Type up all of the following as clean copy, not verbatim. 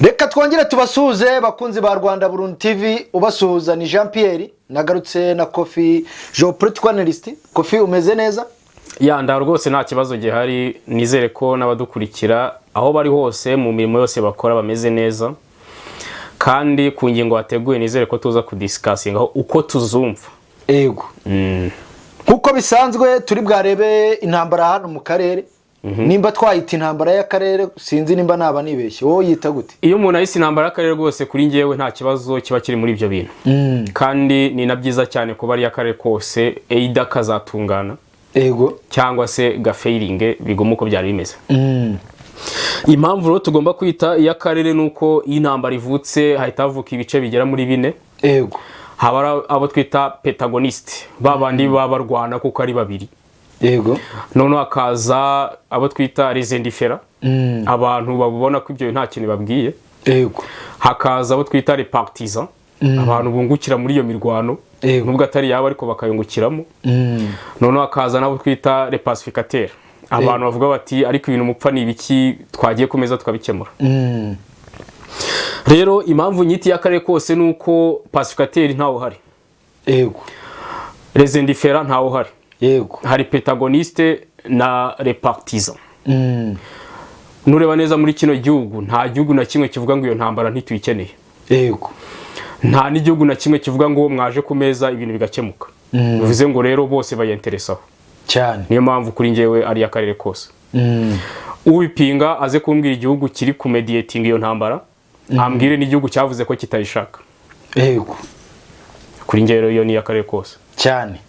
Reka twongere tubasuhuze, bakunzi ba Rwanda Burundi TV. Ubasuhuza ni Jean Pierre, nagarutse na Kofi, geopolitical analyst. Kofi, umeze neza? Ya, nda rwose nta kibazo gihari. Nizere ko n'abadukurikira aho bari hose mu mirimo yose bakora bameze neza. Kandi ku ngingo wateguye, nizere ko tuza kudiscussingaho uko tuzumva. Yego, nk'uko bisanzwe turi bwarebe intambara hano mu karere, nimba twayita intambara y'akarere, sinzi nimba naba nibeshye. Wowe yita gute? Iyo umuntu ayise intambara y'akarere, rwose kuri njyewe nta kibazo kiba kiri muri ibyo bintu. Kandi ni na byiza cyane kuba ari iy'akarere kose, either kazatungana cyangwa se gafailinge, bigume uko byari bimeze. Impamvu rero tugomba kwita iy'akarere ni uko iyo intambara ivutse hahita havuka ibice bigera muri bine. Haba ari abo twita protagoniste, ba bandi baba barwana kuko ari babiri. Noneho hakaza abo twita les indifférents, abantu babona ko ibyo nta kintu babwiye. Hakaza abo twita les partisans, abantu bungukira muri iyo mirwano, nubwo atari yabo ariko bakayungukiramo. Noneho hakaza n'abo twita les pacificateurs, abantu bavuga bati: "Ariko ibintu mupfa ni ibiki? Twagiye ku meza tukabikemura." Rero impamvu nyiti y'akarere kose ni uko pacificateur ntawe uhari, les indifférents ntawe uhari, hari protagoniste na les partisans. Nureba neza muri kino gihugu, nta gihugu na kimwe kivuga ngo iyo ntambara ntituyikeneye. Nta n'igihugu na kimwe kivuga ngo mwaje ku meza ibintu bigakemuka. Bivuze ngo rero bose bayinteresaho. Niyo mpamvu kuri njyewe ari akarere kose. Ubipinga aze kumbwira igihugu kiri kumediatinga iyo ntambara, ambwire n'igihugu cyavuze ko kitayishaka. Kuri njyewe rero iyo ni iy'akarere kose. Cyane.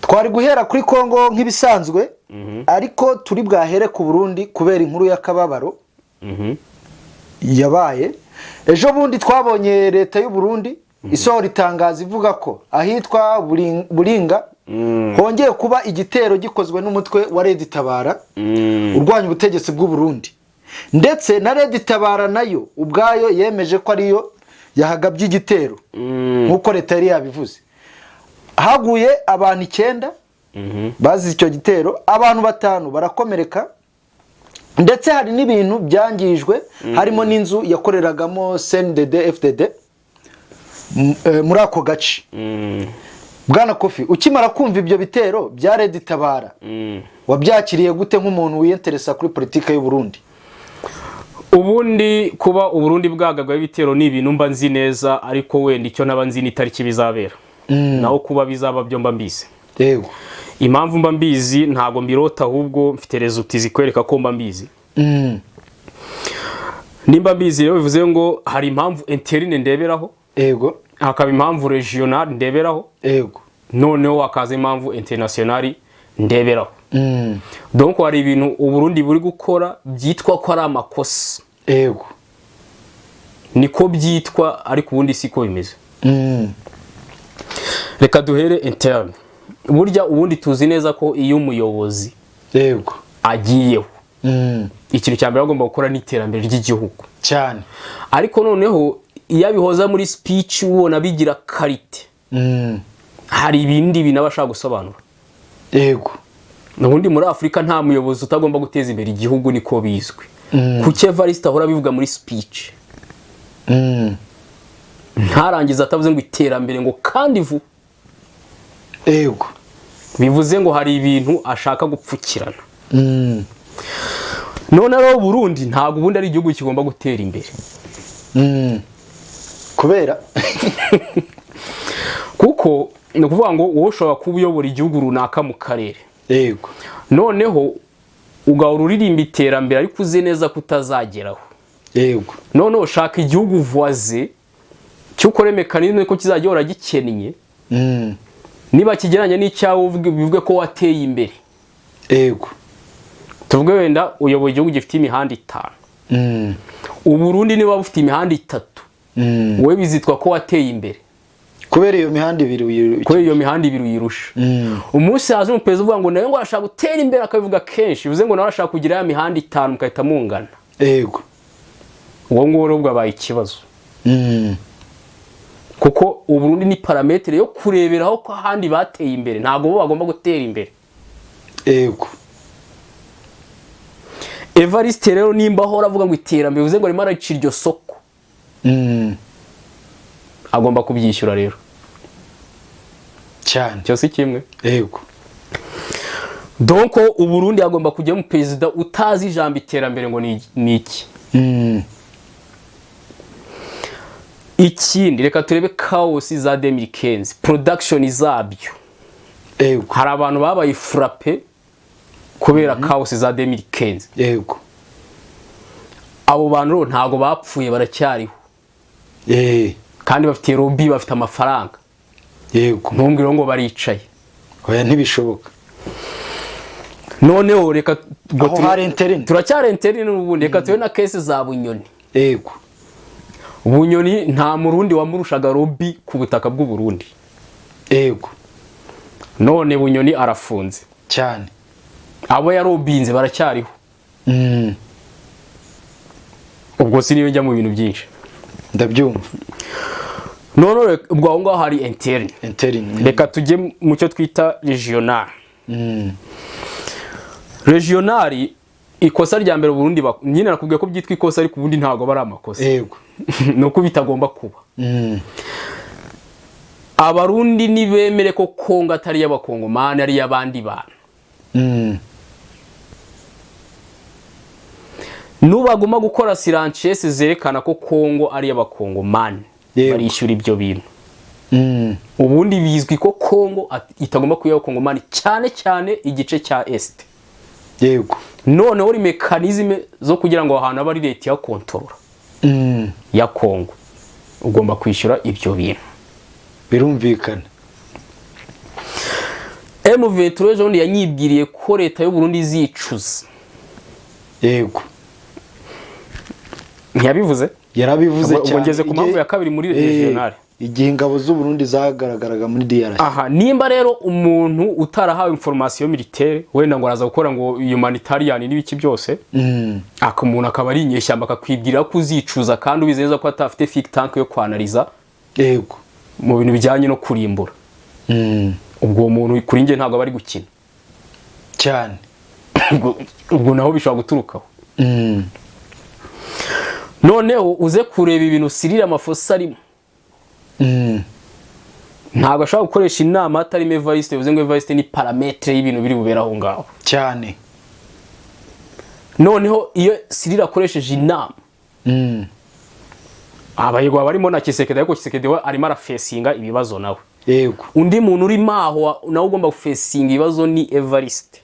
Twari guhera kuri Kongo nk'ibisanzwe, ariko turi bwahere ku Burundi kubera inkuru y'akababaro yabaye ejo bundi. Twabonye leta y'u Burundi isohora itangazo ivuga ko ahitwa Buringa hongeye kuba igitero gikozwe n'umutwe wa Red Tabara urwanya ubutegetsi bw'u Burundi, ndetse na Red Tabara nayo ubwayo yemeje ko ariyo yahagabye igitero nk'uko leta yari yabivuze. Haguye abantu 9 bazize icyo gitero, abantu 5 barakomereka, ndetse hari n'ibintu byangijwe, harimo n'inzu yakoreragamo CNDD FDD muri ako gace. Bwana Kofi, ukimara kumva ibyo bitero bya Red Tabara, wabyakiriye gute nk'umuntu wiyenteresa kuri politiki y'u Burundi? Ubundi kuba Uburundi bwagabwaho ibitero ni ibintu mba nzi neza, ariko wenda icyo naba nzi ni itariki bizabera. Naho kuba bizaba byo mba mbizi. Impamvu mba mbizi, ntabwo mbirota, ahubwo mfite résultats zikwereka ko mba mbizi. Nimba mbizi rero, bivuze ngo hari impamvu interne ndeberaho, hakaba impamvu régionale ndeberaho, noneho hakaza impamvu internationale ndeberaho. Donc hari ibintu Uburundi buri gukora byitwa ko ari amakosa. Niko byitwa, ariko ubundi siko bimeze. Reka duhere interne. Burya ubundi tuzi neza ko iyo umuyobozi agiyeho, ikintu cya mbere agomba gukora ni iterambere ry'igihugu. Ariko noneho iyo abihoza muri speech, ubona bigira qualité, hari ibindi bintu aba ashaka gusobanura. Ubundi muri Afurika nta muyobozi utagomba guteza imbere igihugu, niko bizwi. Kuki Evariste ahora abivuga muri speech, ntarangiza atavuze ngo iterambere, ngo kandi vuba? Bivuze ngo hari ibintu ashaka gupfukirana. None rero Burundi ntabwo ubundi ari igihugu kigomba gutera imbere. Kubera? Kuko ni ukuvuga ngo wowe ushobora kuba uyobora igihugu runaka mu karere, noneho ugahora uririmba iterambere ariko uzi neza ko utazageraho. Noneho ushaka igihugu voisin cy'ukore mécanisme ko kizajya gihora gikennye, niba kigeranye n'icyawe bivuge ko wateye imbere. Tuvuge wenda uyoboye igihugu gifite imihanda itanu, Uburundi niba bufite imihanda itatu, wowe bizitwa ko wateye imbere. Kubera iyo mihanda ibiri Kubera iyo mihanda ibiri uyirusha. Umunsi haza umuperezida uvuga ngo nawe ngo arashaka gutera imbere, akabivuga kenshi, bivuze ngo nawe arashaka kugira ya mihanda itanu, mugahita mungana. Uwo nguwo rero bwabaye ikibazo, kuko Uburundi ni paramètre yo kureberaho ko ahandi bateye imbere, ntabwo bo bagomba gutera imbere. Evariste rero nimba ahora avuga ngo iterambere, bivuze ngo arimo araca iryo soko, agomba kubyishyura rero. Cyane. Cyose kimwe. Yego. Donc Uburundi agomba kujyamo perezida utazi ijambo iterambere ngo ni iki. Ikindi, reka turebe chaos za 2015, production zabyo. Hari abantu babaye frappé kubera chaos za 2015. Abo bantu rero ntabwo bapfuye, baracyariho kandi bafite lobby, bafite amafaranga. Ntumbwire ngo baricaye. Oya, ntibishoboka. Noneho reka ubwo Aho hari interne. Turacyari interne n'ubundi. Reka turebe na case za Bunyoni. Bunyoni nta Murundi wamurushaga lobby ku butaka bw'u Burundi. None Bunyoni arafunze. Abo yarobinze baracyariho. Ubwo si niyo njya mu bintu byinshi. Ndabyumva. None ubwo aho ngaho hari interne. Interne. Reka tujye mu cyo twita regional. Regional, ikosa rya mbere Burundi nyine nakubwiye ko byitwa ikosa, ariko ubundi ntabwo aba ari amakosa, ni uko bitagomba kuba. Abarundi nibemere ko Kongo atari iy'Abakongomani, ari iy'abandi bantu. Nubaguma gukora surenchère zerekana ko Kongo ari iy'Abakongomani, barishyura ibyo bintu. Ubundi bizwi ko Kongo itagomba kuba iy'Abakongomani, cyane cyane igice cya Est. Noneho uri mécanismes zo kugira ngo aho hantu abe ari leta iyakontorora ya Kongo, ugomba kwishyura ibyo bintu. Birumvikana. M23 ejo bundi yanyibwiriye ko leta y'u Burundi izicuza. Ntiyabivuze? Yarabivuze Ubwo cyane. ngeze ku mpamvu ya kabiri muri regional. Igihe ingabo z'u Burundi zagaragaraga muri DRC. Aha nimba rero umuntu utarahawe information militaire, wenda ngo araza gukora ngo humanitarian n'ibiki byose, aka umuntu akaba ari inyeshyamba, akakwibwira ko uzicuza kandi ubizi neza ko atafite think tank yo kwanariza mu bintu bijyanye no kurimbura, ubwo uwo muntu kuri njye ntabwo aba ari gukina. Ubwo naho bishobora guturukaho. Noneho uze kureba ibintu Cyril Ramaphosa arimo. Ntabwo ashobora gukoresha inama hatarimo Evariste, bivuze ngo Evariste ni paramètre y'ibintu biri bubere aho ngaho. Noneho iyo Cyril akoresheje inama, abayirwa barimo na Tshisekedi, ariko Tshisekedi we arimo arafesinga ibibazo nawe. Undi muntu urimo aho nawe ugomba gufesinga ibibazo ni Evariste,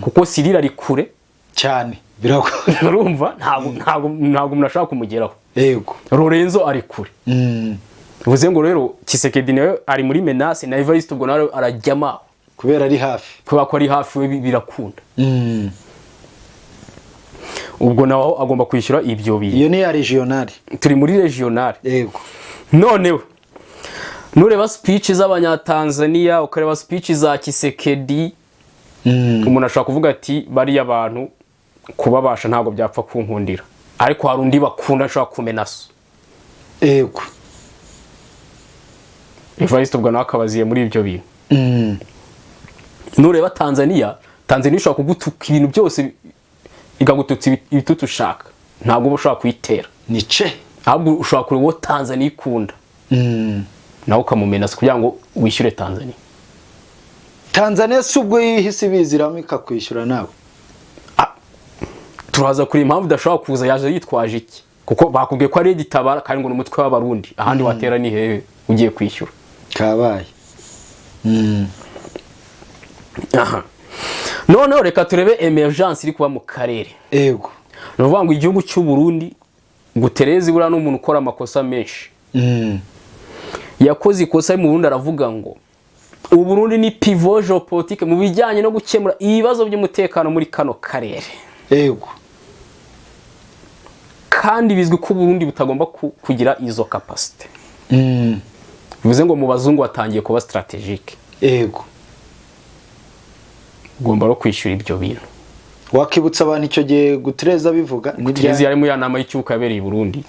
kuko Cyril ari kure. Cyane, biragoye. Urumva ntabwo umuntu ashobora kumugeraho. Lorenzo ari kure. Bivuze ngo rero Tshisekedi nawe ari muri menace na Evariste, ubwo nawe arajyamo aho. Kubera ari hafi. Kubera ko ari hafi we birakunda. Ubwo nawe agomba kwishyura ibyo bintu. Iyo ni ya regional. Turi muri regional. Noneho nureba speech z'Abanyatanzania, ukareba speech za Tshisekedi, umuntu ashobora kuvuga ati bariya bantu kubabasha ntabwo byapfa kunkundira, ariko hari undi bakunda ashobora kumenaso. Evariste ubwo nawe akabaziye muri ibyo bintu. Nureba Tanzania, Tanzania ishobora kugutuka ibintu byose, ikagututsa ibitutsi ushaka, ntabwo uba ushobora kuyitera. Ni ce. Ahubwo ushobora kureba uwo Tanzania ikunda, nawe ukamumenasa kugira ngo wishyure Tanzania. Tanzania si ubwo yihise ibiziramo ikakwishyura nawe? Turaza kureba impamvu idashobora kuza, yaje yitwaje iki, kuko bakubwiye ko ari igitabara kandi ngo ni umutwe w'Abarundi. Ahandi watera ni hehe ugiye kwishyura? Kabaye. Aha noneho reka turebe emergence iri kuba mu karere. Ni ukuvuga ngo igihugu cy'u Burundi, Guterres buriya ni umuntu ukora amakosa menshi. Yakoze ikosa mu Burundi, aravuga ngo u Burundi ni pivot géopolitique mu bijyanye no gukemura ibibazo by'umutekano muri kano karere. Kandi bizwi ko u Burundi butagomba kugira izo capacité. Bivuze ngo mu bazungu batangiye kuba stratégique. Ugomba no kwishyura ibyo bintu. Wakibutsa abantu icyo gihe Guterres abivuga ni Guterres yari muri ya nama y'icyuka yabereye i Burundi.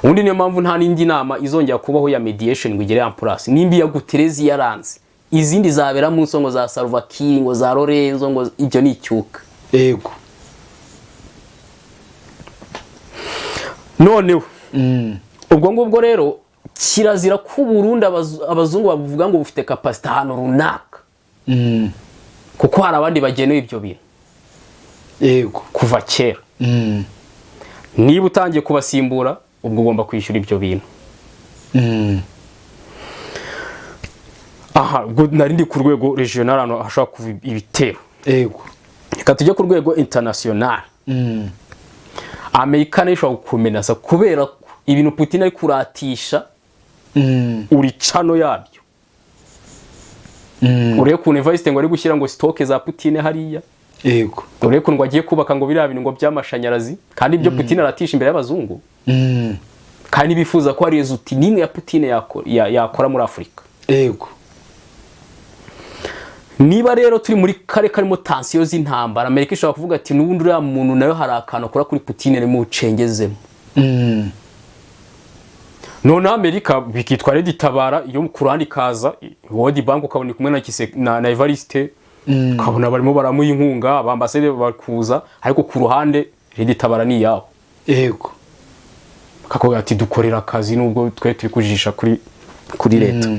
Ubundi niyo mpamvu nta n'indi nama izongera kubaho ya mediation ngo igere en place. Nimba iya Guterres yaranze, izindi zabera munsi ngo za Salva Kiir, ngo za Lorenzo, ngo ibyo ni icyuka. Noneho ubwo ngubwo rero kirazira ko Burundi abazungu bavuga ngo bufite capacité ahantu runaka, kuko hari abandi bagenewe ibyo bintu kuva kera. Niba utangiye kubasimbura, ubwo ugomba kwishyura ibyo bintu. Aha ubwo nari ndi ku rwego regional, ahantu hashobora kuva ibitero. Reka tujye ku rwego international. Amerika nayo ishobora kukumenasa kubera ko ibintu Putin ari kuratisha uri cano yabyo. Urebe ukuntu Evariste ngo ari gushyira ngo stock za Putin hariya. Urebe ukuntu ngo agiye kubaka ngo biriya bintu ngo by'amashanyarazi, kandi ibyo Putin aratisha imbere y'abazungu, kandi bifuza ko hari ezuti n'imwe ya Putin yakora muri Afurika. Niba rero turi muri kare karimo tension z'intambara, Amerika ishobora kuvuga ati n'ubundi uriya muntu nawe hari akantu akora kuri Putin arimo ucengezemo. Noneho Amerika bikitwa Red Tabara, iyo ku ruhande ikaza World Bank, ukabona iri kumwe na Evariste, ukabona barimo baramuha inkunga, abambasaderi bakuza, ariko ku ruhande Red Tabara ni iyabo. Bakakubwira ati dukorera akazi nubwo twe turi kujisha kuri leta.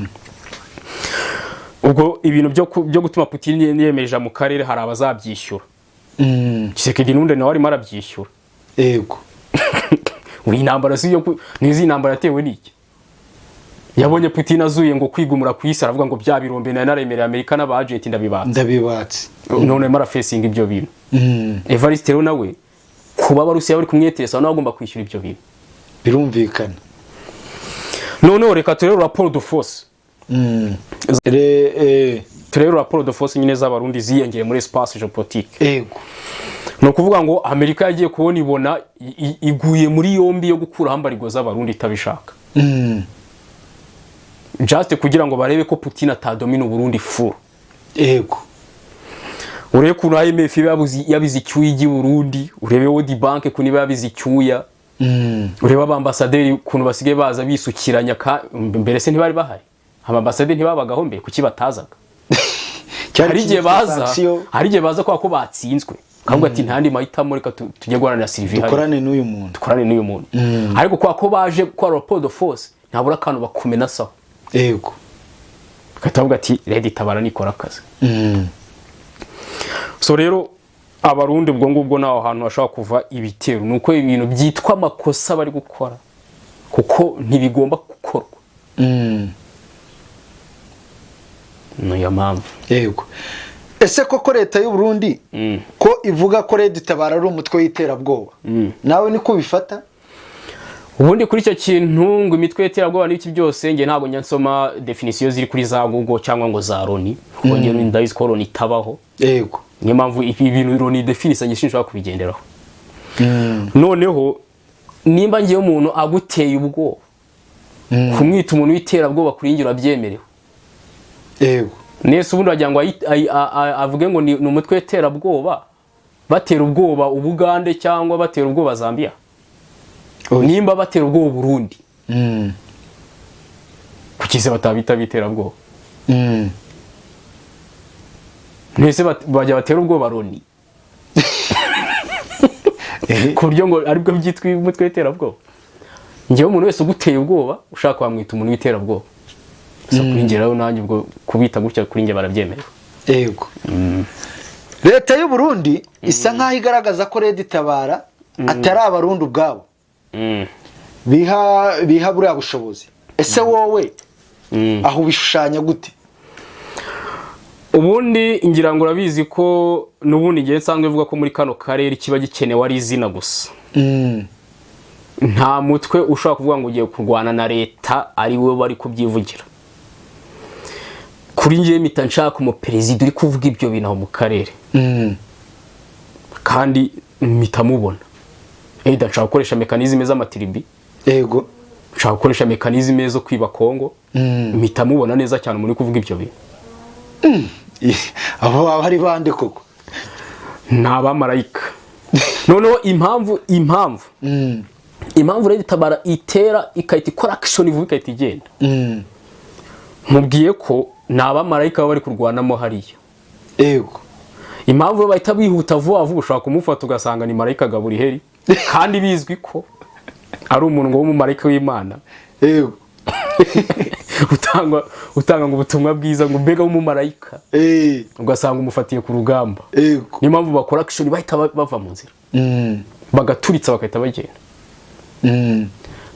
Ubwo ibintu byo gutuma Putin yemeje mu karere, hari abazabyishyura. Tshisekedi n'undi nawe arimo arabyishyura. Ubu intambara si iyo nizi intambara yatewe n'iki? Yabonye Putin azuye ngo kwigumura ku isi, aravuga ngo bya birombe nari naremereye Amerika n'aba agent ndabibatse. Ndabibatse. None arimo arafacinga ibyo bintu. Evariste rero nawe kuba Abarusiya bari kumweteresa, nawe agomba kwishyura ibyo bintu. Birumvikana. Noneho reka turebe rapport de force. Turebe rapport de force nyine z'Abarundi ziyongeye muri espace géopolitique. Ni ukuvuga ngo Amerika yagiye kubona ibona iguye muri yombi yo gukuraho embargo z'Abarundi itabishaka, just kugira ngo barebe ko Putin atadomina Uburundi full. Urebe ukuntu IMF iba yabize icyuya ijya i Burundi, urebe World Bank ukuntu iba yabize icyuya, urebe abambasaderi ukuntu basigaye baza bisukiranya. Mbere se ntibari bahari? Abambasaderi ntibabagaho mbere? Kuki batazaga? Cyari Hari igihe cyitwa baza sanction. Hari igihe baza kubera ko batsinzwe, kavuga ati nta yandi mahitamo, reka tujye guharanira Sylvie hariya. Dukorane n'uyu muntu. Dukorane n'uyu muntu. Ariko kubera ko baje gukora rapport de force, ntabura akantu bakumenasaho. Bagahita bavuga ati Red Tabara nikora akazi. So rero Abarundi ubwo ngubwo naho hantu hashobora kuva ibitero, ni uko ibintu byitwa amakosa bari gukora, kuko ntibigomba gukorwa. Niyo mpamvu. Yego. Ese koko leta y'u Burundi ko ivuga ko Red Tabara ari umutwe w'iterabwoba, nawe niko ubifata? Ubundi kuri icyo kintu ngo imitwe y'iterabwoba n'ibiki byose, njye ntabwo njya nsoma définition ziri kuri za Google cyangwa ngo za Loni, kuko njye ndabizi ko Loni itabaho. Niyo mpamvu ibi bintu Loni definisa njye sinshobora kubigenderaho. Noneho nimba ngewe umuntu aguteye ubwoba, kumwita umuntu w'iterabwoba kuri njye urabyemerewe. Nese ubundi wagira ngo avuge ngo ni umutwe w'iterabwoba, batera ubwoba Ubugande cyangwa batera ubwoba Zambia? Oya. Nimba batera ubwoba Burundi, kuki se batabita b'iterabwoba? Ntese bajya batera ubwoba Loni ku buryo ngo aribwo byitwa umutwe w'iterabwoba? Ngewe umuntu wese uguteye ubwoba, ushaka wamwita umuntu w'iterabwoba. Gusa kuri njye rero, nanjye ubwo kubita gutya kuri njye barabyemerewe. Yego. Leta y'u Burundi isa nkaho igaragaza ko Red Tabara atari Abarundi ubwabo biha buriya bushobozi. Ese wowe aho ubishushanya gute? Ubundi ngira ngo urabizi ko n'ubundi ngiye nsanzwe mvuga ko muri kano karere kiba gikenewe ari izina gusa. Nta mutwe ushobora kuvuga ngo ugiye kurwana na leta ari we bari kubyivugira. Kuri njyewe mpita nshaka umuperezida uri kuvuga ibyo bintu aho mu karere, kandi mpita mubona. Eda nshaka gukoresha mécanismes z'amatribus, nshaka gukoresha mécanismes zo kwiba Kongo, mpita mubona neza cyane umuntu uri kuvuga ibyo bintu. Abo baba ari bande koko? Ni abamarayika. Noneho impamvu rero Itabara itera ikahita ikora action vuba, igahita igenda, mubwiye ko ni abamarayika baba bari kurwanamo hariya. Impamvu bahita bihuta vuba vuba, ushobora kumufata ugasanga ni marayika Gaburiheri, kandi bizwi ko Ari umuntu ngo w'umumarayika w'Imana utanga ngo ubutumwa bwiza, ngo mbega w'umumarayika, ugasanga umufatiye ku rugamba. Niyo mpamvu bakora action, bahita bava mu nzira, bagaturitsa, bagahita bagenda.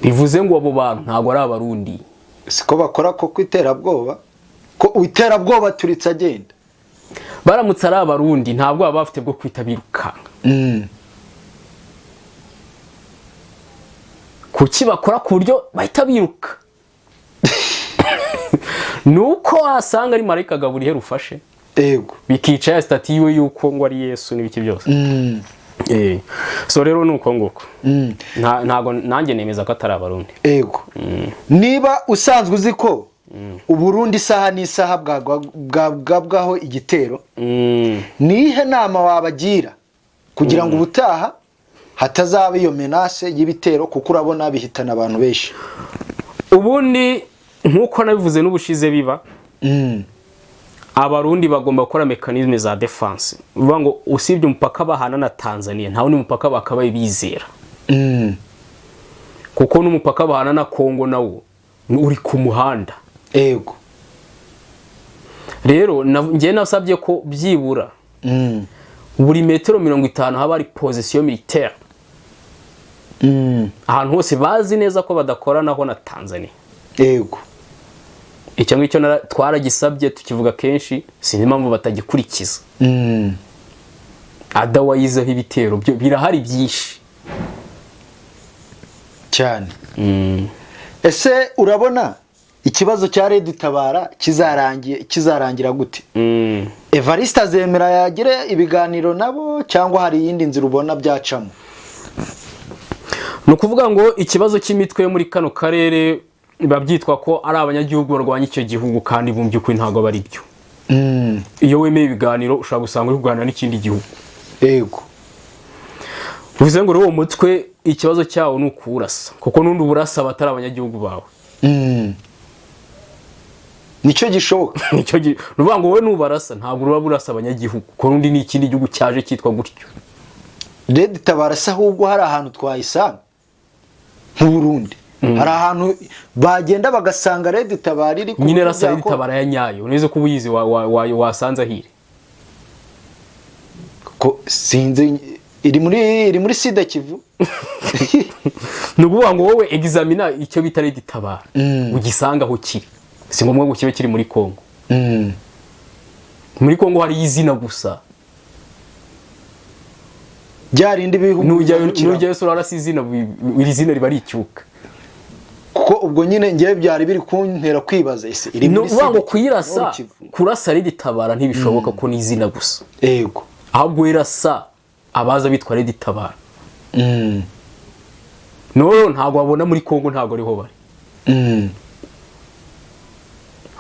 Bivuze ngo abo bantu ntabwo ari Abarundi. Siko bakora ko iterabwoba, ko iterabwoba turitse agenda. Baramutse ari Abarundi, ntabwo baba bafite bwo kwita birukanka. Kuki bakora ku buryo bahita biruka? Nuko wasanga ari marayika Gaburiyeli ufashe, bikica ya statut yiwe yuko ngo ari Yesu n'ibiki byose. So rero ni uko nguko. Ntago nanjye nemeza ko atari Abarundi. Yego, niba usanzwe uzi ko Uburundi isaha n'isaha bwagabwaho igitero, nihe nama wabagira kugira ngo ubutaha hatazaba iyo menace y'ibitero, kuko urabona bihitana abantu benshi? Ubundi nk'uko nabivuze n'ubushize biba, Abarundi bagomba gukora mécanismes za défense. Bivuga ngo usibye umupaka bahana na Tanzania, nta wundi mupaka bakabaye bizera, kuko n'umupaka bahana na Kongo nawo uri ku muhanda. Rero njye nasabye ko byibura buri metero 50 haba hari position militaire, ahantu hose bazi neza ko badakoranaho na Tanzania. Icyo ngicyo twaragisabye, tukivuga kenshi, sinzi impamvu batagikurikiza. Otherwise ibitero byo birahari byinshi. Cyane. Ese urabona ikibazo cya Red Tabara kizarangira gute? Evariste azemera yagire ibiganiro nabo, cyangwa hari iyindi nzira ubona byacamo? Ni ukuvuga ngo ikibazo cy'imitwe yo muri kano karere biba byitwa ko ari abanyagihugu barwanya icyo gihugu, kandi mu by'ukuri ntabwo aba ari byo. Iyo wemeye ibiganiro, ushobora gusanga uri kuganira n'ikindi gihugu. Bivuze ngo rero uwo mutwe ikibazo cyawo ni ukuwurasa, kuko n'undi uburasa batari abanyagihugu bawe. Nicyo gishoboka. Nicyo ni ukuvuga ngo wowe nubarasa, ntabwo uba burasa abanyagihugu, kuko n'undi ni ikindi gihugu cyaje cyitwa gutyo. Red Tabara se ahubwo hari ahantu twayisanga nk'Uburundi? Hari ahantu bagenda bagasanga Red Tabara iri ku Nyine buryo rasa Red Tabara ya nyayo, uneze ko ubuyizi wasanze ahire. Ko sinzi, iri muri Sud Kivu. Ni ukuvuga ngo wowe examina icyo bita Red Tabara, ugisanga aho kiri. Si ngombwa ngo kibe kiri muri Kongo. Muri Kongo hari izina gusa. Bya rindi bihugu Nujyayo, bihagurukira. nujyayo se urarasa izina, iri zina riba ari icyuka. Kuko ubwo nyine ngewe byari biri kuntera kwibaza, ese iri Ni muri ukuvuga ngo Sud Kivu, kuyirasa, Nord Kivu? kurasa Red Tabara ntibishoboka ko ni izina gusa. Ahubwo irasa abaza bitwa Red Tabara. No ntabwo babona muri Kongo, ntabwo ariho bari.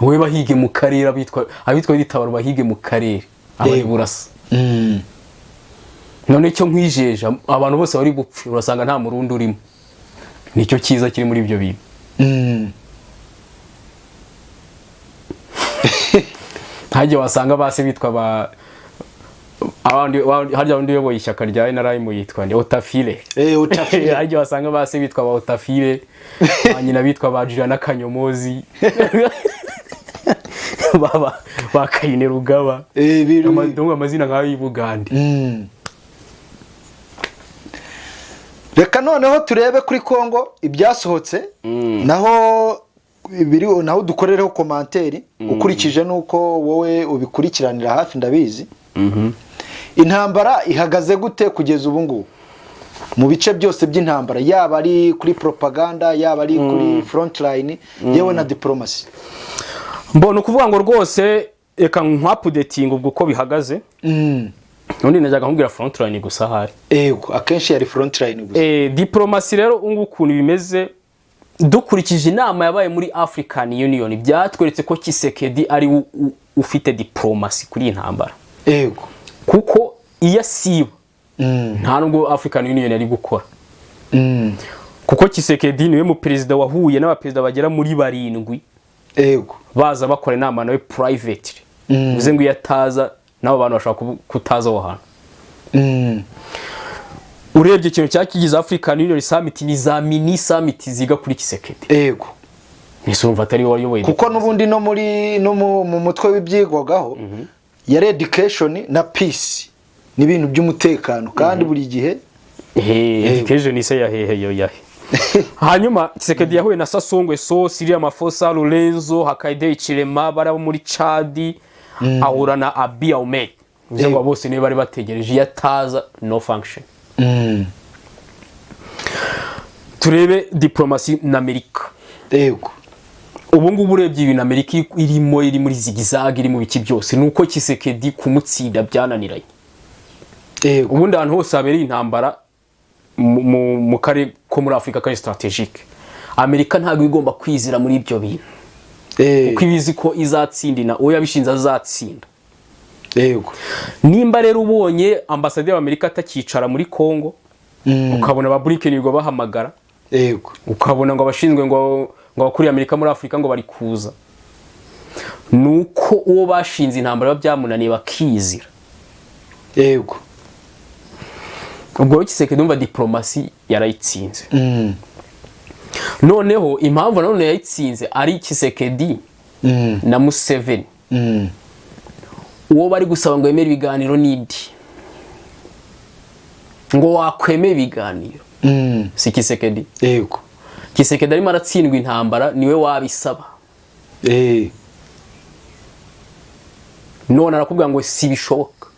Wowe bahige mu karere, abitwa Red Tabara bahige mu karere abari burasa. None icyo nkwijeje, abantu bose bari bupfe urasanga nta Murundi urimo. Nicyo cyiza kiri muri ibyo bintu. Ntajye wasanga base bitwa ba abandi harya undi uyoboye ishyaka rya NRM yitwa nde? Otafile. Otafile. Harya wasanga base bitwa ba Otafile, ba nyina bitwa ba Juliana Kanyomozi, baba ba Kayine Rugaba. Ndumva amazina nk'ayo y'Ubugande. Reka noneho turebe kuri Kongo ibyasohotse, naho biri, naho dukorereho commentaire ukurikije n'uko wowe ubikurikiranira hafi, ndabizi. Intambara ihagaze gute kugeza ubu ngubu mu bice byose by'intambara, yaba ari kuri propaganda, yaba ari kuri front line, yewe na diplomasi? Mbona ukuvuga ngo rwose reka nkwaupdatinga ubwo uko bihagaze. Ubundi najyaga nkubwira front line gusa ahari. Yego, akenshi yari front line gusa. Diplomasi rero ubu ngubu ukuntu bimeze, dukurikije inama yabaye muri African Union, byatweretse ko Tshisekedi ari we ufite diplomasi kuri iyi ntambara, kuko iyo asiba, nta nubwo African Union yari gukora, kuko Tshisekedi niwe mu perezida wahuye n'abaperezida bagera muri barindwi, baza bakora inama nawe private. Bivuze ngo iyo ataza, n'abo bantu bashobora kutaza aho hantu. Urebye ikintu cyakigize African Union Summit ni za mini summit ziga kuri Tshisekedi. Ese urumva atari we wayoboye? Kuko n'ubundi no muri no mu mutwe w'ibyigwagaho yari education na peace n'ibintu by'umutekano, kandi buri gihe. Education se ya hehe yo yahe? Hanyuma Tshisekedi yahuye na Sassou Nguesso, Cyril Ramaphosa, Lorenzo Hakainde Hichilema, bari abo muri Chad, ahura na Abiy Ahmed. Bivuze ngo bose niwe bari bategereje, iyo ataza no function. Turebe diplomasi na Amerika. Ubu ngubu urebye ibintu Amerika irimo, iri muri zigzag, iri mu biki byose, ni uko Tshisekedi kumutsinda byananiranye. Ubundi ahantu hose habereye intambara mu karere ko muri Afurika kari stratégique, Amerika ntabwo igomba kwizira muri ibyo bintu, kuko ibizi ko izatsinda na uwo yabishinze azatsinda. Nimba rero ubonye ambasaderi w'Amerika atakicara muri Congo, ukabona ba Blinken ngo bahamagara, ukabona ngo abashinzwe ngo abakuriye Amerika muri Afurika ngo bari kuza, ni uko uwo bashinze intambara biba byamunaniye bakizira. Ubwo rero Tshisekedi ndumva diplomasi yarayitsinze. Noneho impamvu nanone yayitsinze ari Tshisekedi na Museveni, uwo bari gusaba ngo yemere ibiganiro n'indi ngo wakwemera ibiganiro si Tshisekedi? Yego. Tshisekedi arimo aratsindwa intambara, niwe wabisaba. None arakubwira ngo si bishoboka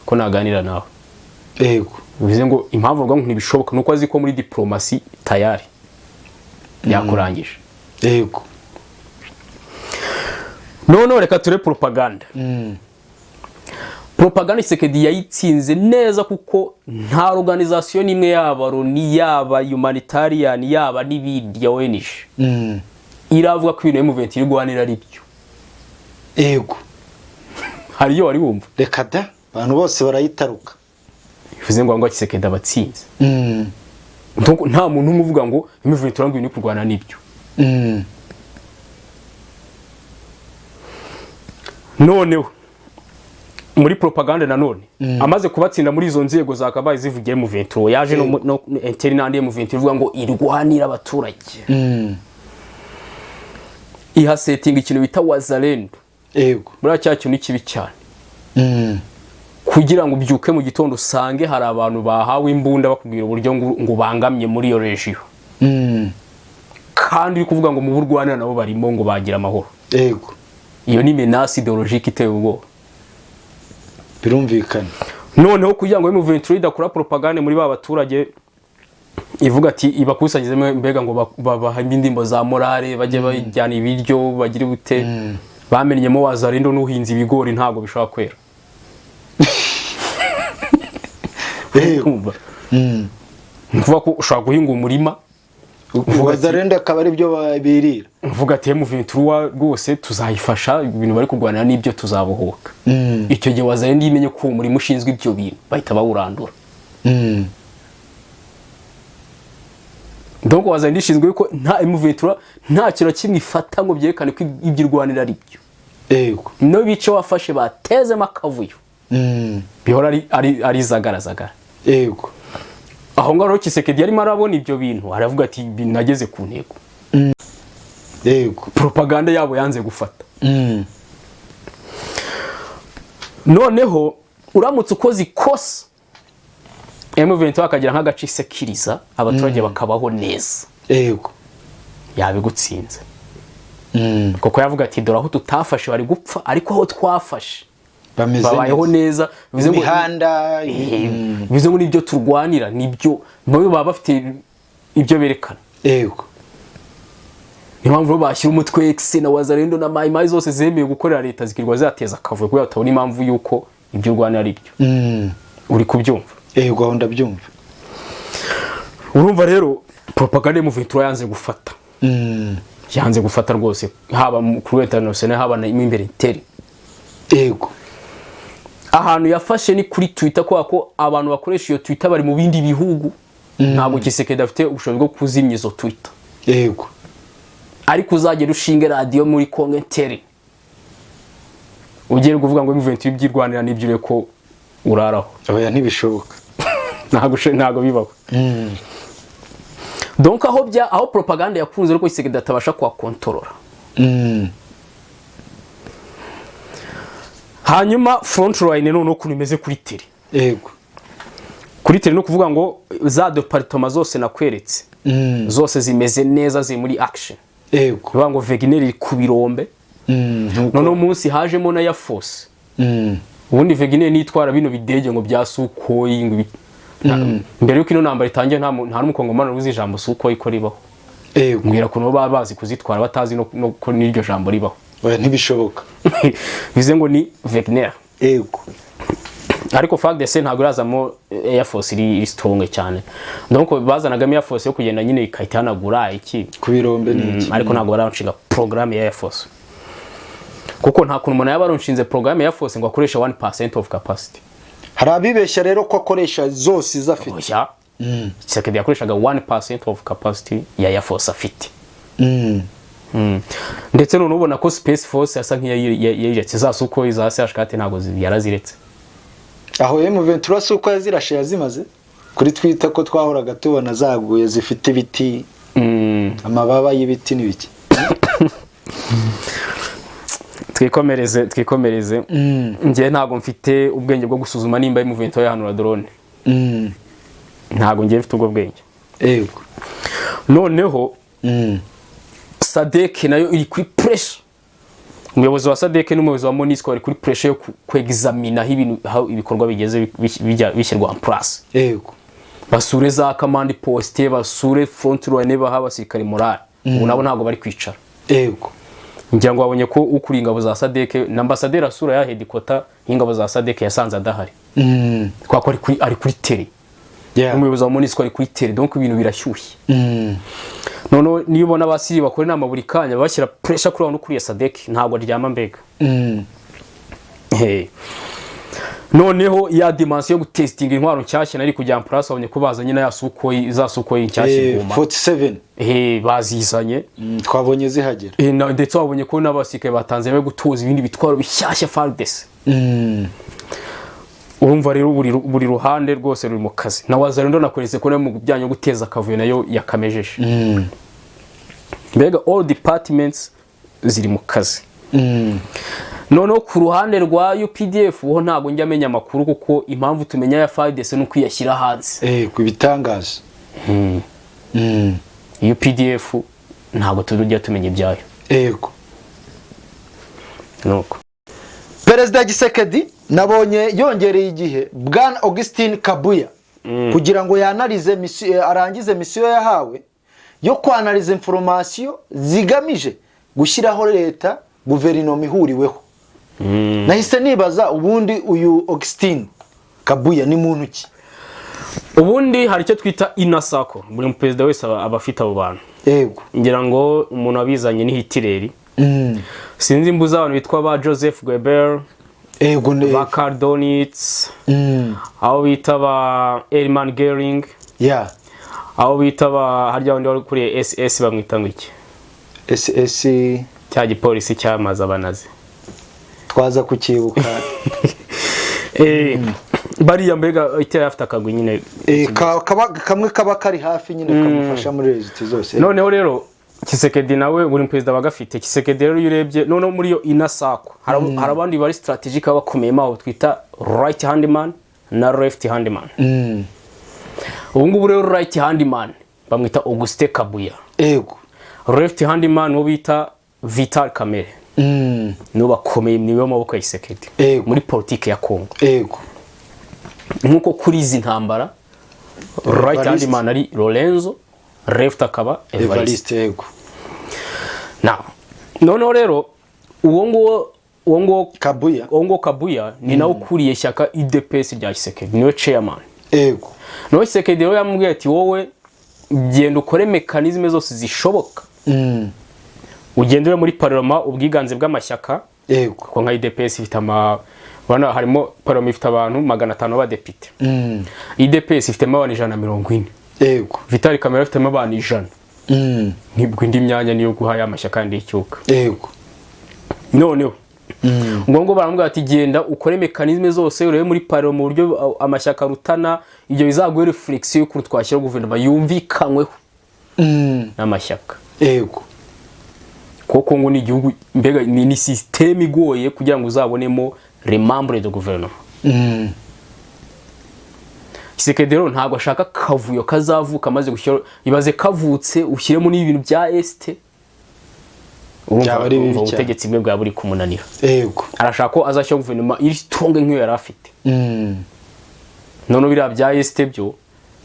ko naganira nawe. Bivuze ngo impamvu avuga ngo ntibishoboka ni uko azi ko muri diplomasi tayari yakurangije. Noneho reka ture propaganda. Propaganda Tshisekedi yayitsinze neza, kuko nta organisation n'imwe, yaba Loni, yaba humanitarian, yaba n'ibindi ya ONG, iravuga ko ibintu M23 irwanira ari byo. Hari iyo wari wumva? Reka da, abantu bose barayitaruka. Bivuze ngo Tshisekedi abatsinze. Donc nta muntu umwe uvuga ngo M23 ngo iri kurwana n'ibyo. Noneho muri propaganda nanone amaze kubatsinda muri izo nzego zakabaye zivugiye M23, yaje no interne M23 ivuga ngo irwanira abaturage, ihasetinga ikintu bita Wazalendo. Buriya cya kintu ni kibi cyane, kugira ngo ubyuke mu gitondo usange hari abantu bahawe imbunda bakubwira uburyo ngo ubangamye muri iyo région, kandi uri kuvuga ngo mu burwanira nabo barimo ngo bagira amahoro. Iyo ni menace idéologique iteye ubwoba. Birumvikana. Noneho kugira ngo M23 idakora propagande muri ba baturage ivuga ati ibakusanyizemo mbega ngo babahe indirimbo za morale, bajye bajyana ibiryo bagire bute, bamenyemo Wazalendo n'uhinze ibigori ntabwo bishobora kwera. Urumva? Ni ukuvuga ko ushobora guhinga umurima Wazalendo akaba ari byo birira. Uvuga ati M23 rwose tuzayifasha, ibintu bari kurwanira n'ibyo, tuzabohoka. Icyo gihe Wazalendo iyo imenye ko uwo murima ushinzwe ibyo bintu, bahita bawurandura. Donc Wazalendo ishinzwe yuko nta M23 nta kintu na kimwe ifata ngo byerekane ko ibyo irwanira ari byo. No bice wafashe batezemo akavuyo, bihora ari zagarazagara. Aho ngaho rero Tshisekedi yarimo arabona ibyo bintu, aravuga ati nageze ku ntego. Propaganda yabo yanze gufata. Noneho uramutse ukoze ikosa, M23 akagira nk'agace isekiriza abaturage bakabaho neza, yabigutsinze. Kuko yavuga ati dore aho tutafashe bari gupfa, ariko aho twafashe bameze babayeho neza. Bivuze ngo imihanda. Bivuze ngo nibyo turwanira, nibyo nabo baba bafite ibyo berekana. Niyo mpamvu rero bashyira umutwe X na Wazalendo na Mai Mai zose zemewe gukorera leta zikirwa zateza akavuyo, kubera batabona impamvu y'uko ibyo urwanira ari byo. Uri kubyumva? Yego, aho ndabyumva. Urumva rero propaganda M23 yanze gufata. Yanze gufata rwose, haba kuri international, haba na imbere interne. Ahantu yafashe ni kuri Twitter, kubera ko abantu bakoresha iyo Twitter bari mu bindi bihugu. Ntabwo Tshisekedi afite ubushobozi bwo kuzimya izo Twitter. Ariko uzagenda ushinge radiyo muri Congo interne, ugiye kuvuga ngo M23 ibyirwanira n'ibyo, urebe ko uraraho. Oya, ntibishoboka. Ntabwo bibaho. Donc aho propaganda yakunze, ariko Tshisekedi atabasha kuhakontorora. Hanyuma front line noneho ukuntu imeze kuri terrain. Kuri terrain ni ukuvuga ngo za départements zose nakweretse, zose zimeze neza, ziri muri action. Bivuga ngo Wagner iri ku birombe. Noneho umunsi hajemo na ya force. Ubundi Wagner nitwara bino bidege ngo bya Sukhoi, ngo mbere yuko ino ntambara itangiye, nta n'umukongomani uzi ijambo Sukhoi ko ribaho. Mbwira ukuntu baba bazi kuzitwara batazi no ko n'iryo jambo ribaho. Oya, ntibishoboka. Bivuze ngo ni Wagner. Ariko FARDC ntabwo irazamo Air Force iri strong cyane. Donc bazanagamo Air Force yo kugenda nyine ikahita ihanagura iki. Ku birombe ni iki. Ariko ntabwo baranshinga programme ya Air Force, kuko nta kuntu umuntu yaba aronshinze programme ya Air Force ngo akoreshe 1% of capacity. Hari abibeshya rero ko akoresha zose izo afite. Oya, Tshisekedi yakoreshaga 1% of capacity ya Air Force afite. Ndetse none ubona ko Space Force yasa nk'iyayiretse, za Sukhoi za CH4 ntabwo yaraziretse. Aho M23 si uko yazirashe yazimaze kuri Twitter, ko twahoraga tubona zaguye zifite ibiti, amababa y'ibiti n'ibiki? Twikomereze, twikomereze. Njye ntabwo mfite ubwenge bwo gusuzuma nimba M23 yahanura drone. Ntabwo njye mfite ubwo bwenge. Noneho SADC nayo iri kuri pressure. Umuyobozi wa SADC n'umuyobozi wa MONUSCO bari kuri pressure yo kwexamina aho ibintu, aho ibikorwa bigeze bishyirwa en place. Basure za command post, basure front line, baha abasirikare morale. Ubu nabo ntabwo bari kwicara. Ngira ngo babonye ko ukuriye ingabo za SADC na ambasaderi asura ya headquarter y'ingabo za SADC yasanze adahari, kubera ko ari kuri terrain. Umuyobozi wa MONUSCO ari kuri terrain. Donc ibintu birashyushye. Noneho niyo ubona abasiri bakora inama buri kanya, bashyira pressure kuri abantu ukuriye SADC, ntabwo aryama mbega. Hey. Noneho ya dimension yo gutestinga intwaro nshyashya nari kujya en place, babonye ko bazanye na ya Sukhoi, za Sukhoi nshyashya iguma. 47. Bazizanye. Twabonye zihagera. Ndetse wabonye ko n'abasirikare batanze bari gutoza ibindi bitwaro bishyashya FARDC. Urumva rero buri ruhande rwose ruri mu kazi. Na Wazalendo nakweretse ko nayo mu bijyanye no guteza akavuyo nayo yakamejeje. Mbega all departments ziri mu kazi. Noneho ku ruhande rwa UPDF ho ntabwo njya amenya amakuru, kuko impamvu tumenya ya FARDC ni uko iyashyira hanze. Ku bitangaza. UPDF ntabwo tujya tumenya ibyayo. Nuko. Perezida Tshisekedi nabonye yongereye igihe bwana Augustin Kabuya kugira ngo yanarize arangize mission yahawe yo kwanariza information zigamije gushyiraho leta, guverinoma ihuriweho. Nahise nibaza, ubundi uyu Augustin Kabuya ni muntu ki? Ubundi hari icyo twita inner circle. Buri muperezida wese aba afite abo bantu. Ngira ngo umuntu wabizanye ni Hitler. Sinzi imbuza abantu bitwa ba Joseph Goebbels, ba Karl Dönitz, aho bita ba Hermann Göring, aho bita ba harya wundi wari ukuriye SS bamwita ngo iki? SS? Cya gipolisi cyamaze abanazi. Twaza kukibuka. Bariya mbega Hitler afite akagwi nyine. Kamwe kaba kari hafi nyine kamufasha muri résultats zose. Noneho rero Tshisekedi nawe, buri perezida aba agafite. Tshisekedi rero iyo urebye noneho muri iyo inner circle, hari abandi bari strategic baba bakomeyemo, abo twita right hand man na left hand man. Ubu ngubu rero right hand man bamwita Augustin Kabuya. Left hand man uwo bita Vital Kamerhe. Nibo bakomeye, nibo maboko ya Tshisekedi muri politiki ya Congo. Nk'uko kuri izi ntambara right hand Evariste. man ari Lorenzo, left akaba Evariste. Evariste, yego. Now, noneho rero uwo nguwo Kabuya. Uwo nguwo Kabuya ni nawe ukuriye ishyaka UDPS rya Tshisekedi, niwe chairman. Noneho Tshisekedi rero yamubwiye ati: "Wowe genda ukore mécanismes zose zishoboka, ugendere muri parlement, ubwiganze bw'amashyaka." Kuko nka UDPS ifite ama, urabona harimo parlement ifite abantu 500 b'abadepite. UDPS ifitemo abantu 140. Vital Kamerhe afitemo abantu 100. Nibwo indi myanya niyo guha ya mashyaka yandi y'icyuka. Noneho Ubwo ngo baramubwira ati: "Genda ukore mécanismes zose, urebe muri parlement mu buryo amashyaka arutana, ibyo bizaguhe réflexion y'ukuntu twashyiraho guverinoma yumvikanyweho n'amashyaka." Kuko Kongo ni igihugu mbega ni système igoye kugira ngo uzabonemo les membres de gouvernement. Tshisekedi rero ntabwo ashaka akavuyo kazavuka amaze gushyira. Ibaze kavutse ushyiremo n'ibintu bya Est. Byaba ari bibi Urumva cyane. ubutegetsi bwe bwaba buri kumunanira. Arashaka ko azashyiraho guverinoma iri strong nk'iyo yari afite. Noneho biriya bya Est byo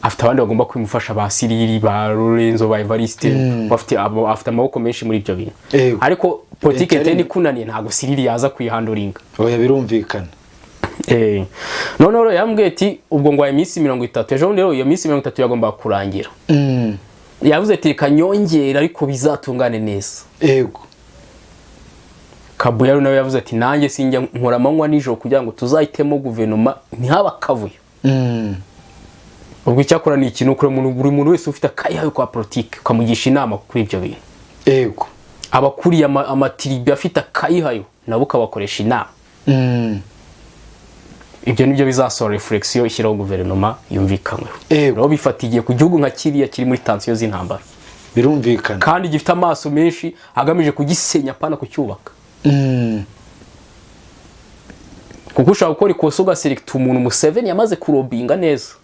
afite abandi bagomba kwimufasha, ba Cyril, ba Lorenzo, ba Evariste. Afite amaboko menshi muri ibyo bintu. Ariko politike Interne. interne ikunaniye, ntabwo Cyril yaza kuyihandlinga. Oya, birumvikana. Noneho rero yambwiye ati ubwo ngo iminsi 30, ejo bundi rero iyo minsi 30 yagombaga kurangira. Yavuze ati: "Reka nyongere, ariko bizatungane neza." Kabuya nawe yavuze ati: "Nanjye sinjya nkora amanywa nijoro kugira ngo tuzahitemo guverinoma, ntihabe akavuyo." Ubwo icyakora ni ikintu kuri buri muntu wese ufite akayayo kwa politiki, ukamugisha inama kuri ibyo bintu. Abakuriye amatribu afite akayihayo nabo ukabakoresha inama. Ibyo nibyo bizasohora réflexion ishyiraho guverinoma yumvikanyweho. Rero bifata igihe ku gihugu nka kiriya kiri muri tension z'intambara, kandi gifite amaso menshi agamije kugisenya, apana kucyubaka. Kuko ushobora gukora ikosa ugaselecta umuntu Museveni yamaze kulobbyinga neza.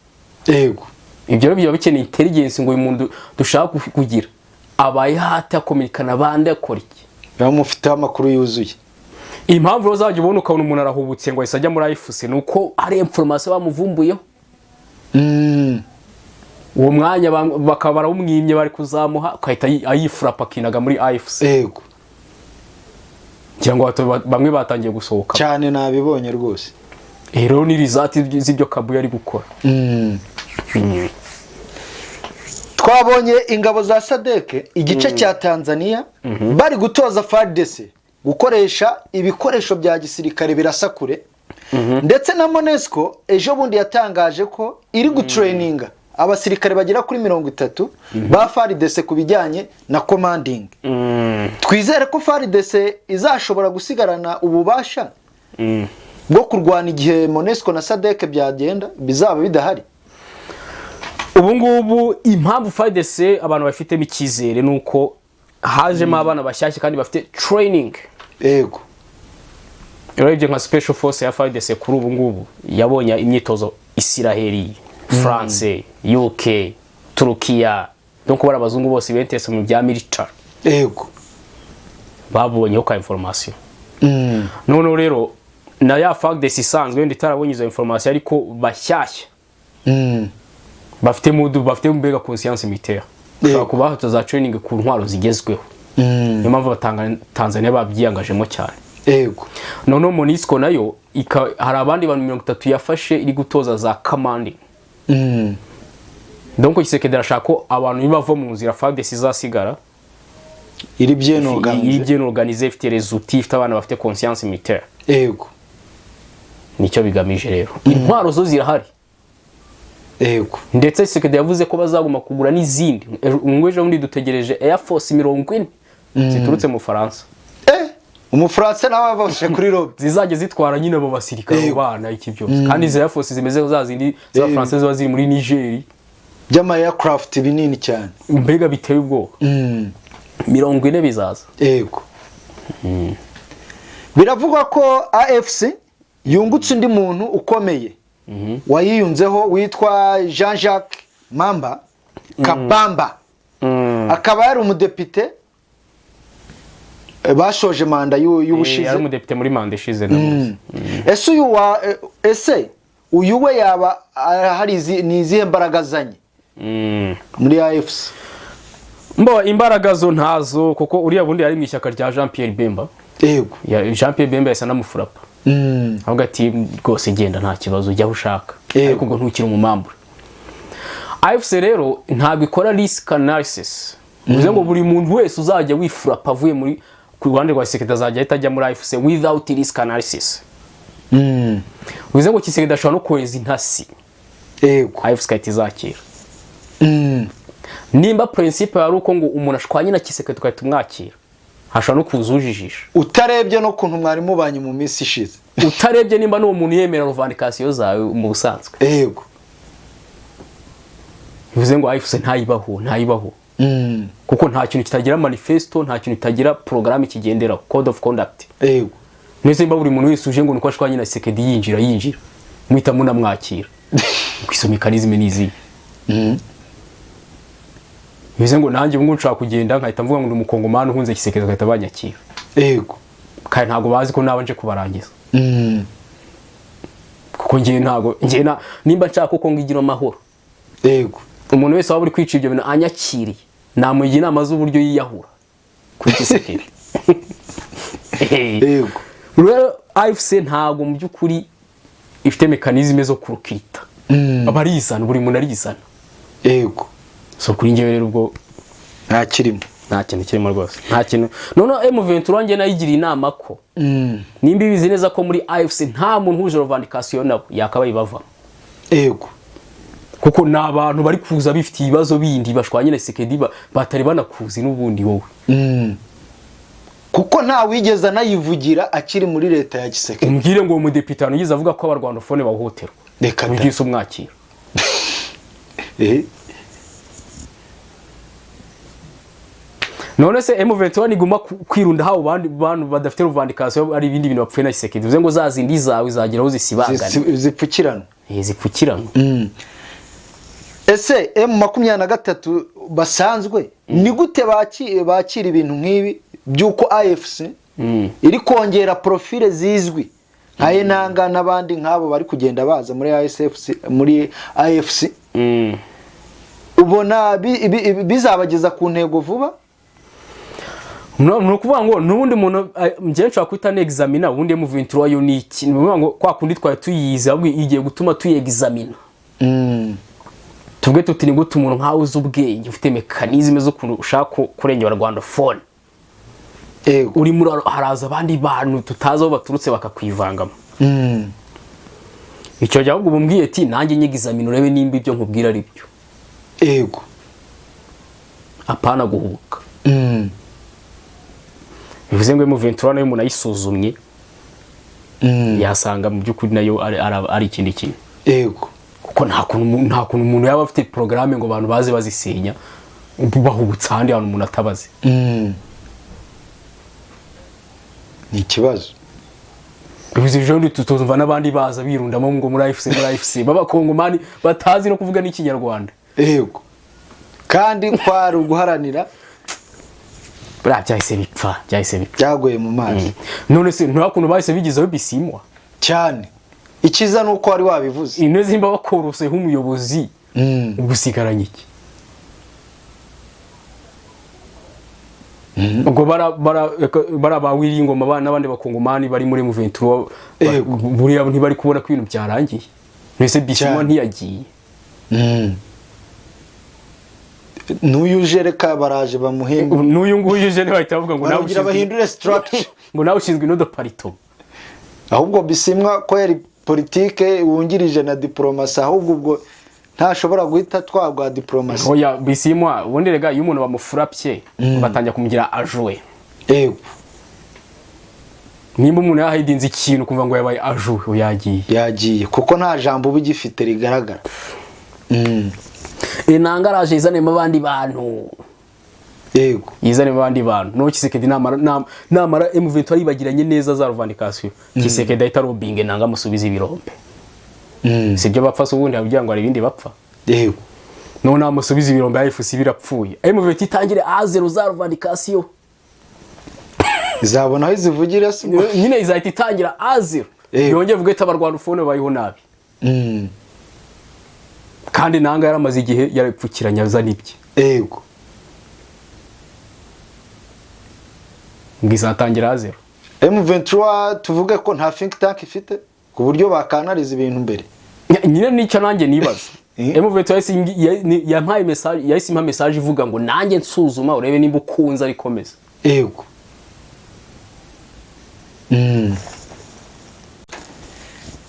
Ibyo rero biba bikeneye intelligence, ngo uyu muntu dushaka kugira abaye hati, akominikana bande, akora iki? Biba mufiteho amakuru yuzuye. Impamvu rero uzajya ubona ukabona umuntu arahubutse ngo ahise ajya muri AFC, ni uko hari information bamuvumbuyeho. Uwo mwanya bakaba barawumwimye, bari kuzamuha agahita ayifurapa akinaga muri AFC. Ngira ngo bamwe batangiye gusohoka. Cyane, nabibonye rwose. Rero ni result z'ibyo Kabuya ari gukora. Twabonye ingabo za SADC igice cya Tanzania bari gutoza FARDC gukoresha ibikoresho bya gisirikare birasa kure, ndetse na MONUSCO ejo bundi yatangaje ko iri gutraininga abasirikare bagera kuri 30 ba FARDC ku bijyanye na commanding. Twizere ko FARDC izashobora gusigarana ububasha bwo kurwana igihe MONUSCO na SADC byagenda bizaba bidahari. Ubu ngubu impamvu FARDC abantu bafitemo icyizere ni uko hajemo abana bashyashya kandi bafite training. Urebye nka special force ya FARDC kuri ubu ngubu yabonye imyitozo Isiraheli, France, UK, Turukiya, donc bari abazungu bose bentese mu bya military. Babonyeho ka information. Noneho rero na ya FARDC isanzwe wenda itarabonye izo information, ariko bashyashya bafite mudu, bafite mbega conscience militaire, ushobora kubaha za training ku ntwaro zigezweho. Niyo mpamvu batanga Tanzania babyiyangajemo cyane. Noneho MONUSCO nayo hari abandi bantu 30 yafashe iri gutoza za commanding. Donc Tshisekedi arashaka ko abantu nibava mu nzira, FARDC izasigara iri bien iri organisé. Bien organisé, ifite les outils, ifite abana bafite conscience militaire. Nicyo bigamije rero. Intwaro zo zirahari. Ndetse Tshisekedi yavuze ko bazaguma kugura n'izindi. Ngo ejo bundi dutegereje Air Force 40 ziturutse mu Faransa. Umufaransa nawe abashe kuri lobby. Zizajya zitwara nyine abo basirikare, abo bana, iki byose. Kandi izi Air Force zimeze za zindi z'Abafaransa ziba ziri muri Niger, by'ama aircraft binini cyane. Mbega biteye ubwoba. 40 bizaza. Yego, biravugwa ko AFC yungutse undi muntu ukomeye wayiyunzeho witwa Jean Jacques Mamba Kabamba, akaba yari umudepite bashoje manda y'ubushize. Yari umudepite muri manda ishize, ndamuzi. Ese uyu wa ese uyu we yaba hari ni izihe mbaraga azanye muri AFC? Mbo imbaraga zo ntazo, kuko uriya bundi yari mu ishyaka rya Jean Pierre Bemba. Jean Pierre Bemba yahise anamufurapa, avuga ati: "Rwose genda, nta kibazo, ujya aho ushaka." Ariko ubwo ntukiri umumembre. AFC rero ntabwo ikora risk analysis, bivuze ngo buri muntu wese uzajya wifurapa avuye muri ku ruhande rwa Tshisekedi azajya ahita ajya muri AFC without risk analysis. Bivuze ngo Tshisekedi ashobora no kohereza intasi, AFC igahita izakira. Nimba principe yari uko ngo umuntu ashwanye na Tshisekedi tugahita umwakira. Hashobora no kuza ujijisha. Utarebye n'ukuntu mwari mubanye mu minsi ishize. Utarebye nimba n'uwo muntu yemera revendication zawe mu busanzwe. Bivuze ngo AFC ntayibaho, ntayibaho, kuko nta kintu kitagira manifesto, nta kintu kitagira porogaramu kigenderaho, code of conduct. Nese nimba buri muntu wese uje ngo nuko ashwanye na Tshisekedi yinjira, yinjira muhita munamwakira, kuko izo mécanismes ni izihe? Bivuze ngo nanjye ubu ngubu nshobora kugenda nkahita mvuga ngo ndi umukongomani uhunze Tshisekedi, bagahita banyakira, kandi ntabwo bazi ko naba nje kubarangiza, kuko ngewe ntabwo ngewe nimba nshaka ko ngigira amahoro, umuntu wese waba uri kwica ibyo bintu anyakiriye, namugira inama z'uburyo yiyahura kuri Tshisekedi. Rero AFC ntabwo mu by'ukuri ifite mécanismes zo kurecruita. Barizana, buri muntu arizana. So kuri njyewe rero ubwo Nta kirimo. Nta kintu kirimo rwose, nta kintu. Noneho M23 njye nayigiriye inama ko nimba ibizi neza ko muri AFC nta muntu uhuje revendication nabo, yakabaye ibavamo, kuko ni abantu bari kuza bifitiye ibibazo bindi bashwanye na Tshisekedi, batari banakuzi n'ubundi wowe. Kuko nta wigeze anayivugira akiri muri leta ya Tshisekedi. Umbwire ngo uwo mudepite ahantu avuga ko abarwandophone bahohoterwa, Reka da. ujye umwakira. None se M23 iguma kwirunda habo bandi bantu badafite revendication, ari ibindi bintu bapfuye na Tshisekedi, bivuze ngo za zindi zawe zagera aho zisibangana. Zipfukirana. Zipfukirana. Ese M23 basanzwe ni gute bakira ibintu nk'ibi by'uko AFC iri kongera profile zizwi nka Enanga n'abandi nk'abo bari kugenda baza muri ASFC, muri AFC? Ubona bizabageza ku ntego vuba? No, ni ukuvuga ngo n'ubundi muntu njyewe nshobora guhita nexamina ubundi M23 yo ni iki. Ni ukuvuga ngo kwa kundi twari tuyizi, ahubwo igiye gutuma tuyexamina, tuvuge tuti ni gute umuntu nkawe uzi ubwenge, ufite mécanismes z'ukuntu ushaka kurengera rwandophone, uri muri haraza abandi bantu tutazi aho baturutse bakakwivangamo? Icyo gihe ahubwo uba umbwiye ati nanjye nyexamina urebe nimba ibyo nkubwira ari byo. Apana guhubuka. Bivuze ngo M23 nayo umuntu ayisuzumye yasanga mu by'ukuri nayo ari ikindi kintu, kuko nta kuntu umuntu yaba afite porogaramu ngo abantu baze bazisenya bahubutse ahandi hantu umuntu atabazi. Ni ikibazo. Bivuze ejo bundi tuzumva n'abandi baza birundamo ngo muri AFC, muri AFC, b'abakongomani batazi no kuvuga n'ikinyarwanda. Yego, kandi kwari uguharanira. Buriya byahise bipfa, byahise bipfa. Byaguye mu mazi. None se nta kuntu bahise bigizaho Bisimwa? Cyane, icyiza ni uko wari wabivuze. Intebe zimba bakorose nk'umuyobozi, ubwo usigaranye iki? Ubwo bara ba Wiringoma n'abandi bakongomani bari muri M23, buriya ntibari kubona ko ibintu byarangiye? Mbese Bisimwa ntiyagiye? N'uyu uje reka baraje bamuhembe. N'uyu nguyu uje ntibahita bavuga ngo nawe Barongera ushinzwe bahindure structure. ngo nawe ushinzwe ino département. Ahubwo Bisimwa ko yari politike wungirije na diplomasi, ahubwo ubwo ntashobora guhita twagwa diplomasi? Oya, Bisimwa ubundi rega iyo umuntu bamufurapye batangira kumugira adjoint. Nimba umuntu yahidinze ikintu kumva ngo yabaye adjoint, yagiye. Yagiye, kuko nta jambo uba ugifite rigaragara. Enanga araje yizanemo abandi bantu. Yizanemo abandi bantu. No Tshisekedi namara M23 yibagiranye neza za revendication, Tshisekedi ahita arobinge Nanga amusubiza ibirombe. Sibyo bapfa se ubundi kugira ngo hari ibindi bapfa? None namusubiza ibirombe, AFC birapfuye, M23 itangire à zéro za revendication. Izabona aho izivugira se? Nyine izahita itangira à zéro. Yongeye vuga ati abarwandophone bayiho nabi. Kandi Nanga yaramaze igihe yarapfukiranye azana ibye. Ngo izatangira à zéro. M23 tuvuge ko nta think tank ifite ku buryo bakanariza ibintu mbere? Nyine nicyo nanjye nibaza. M23 yampaye message, yahise impa message ivuga ngo nanjye nsuzuma urebe nimba ukunze arikomeza. Yego.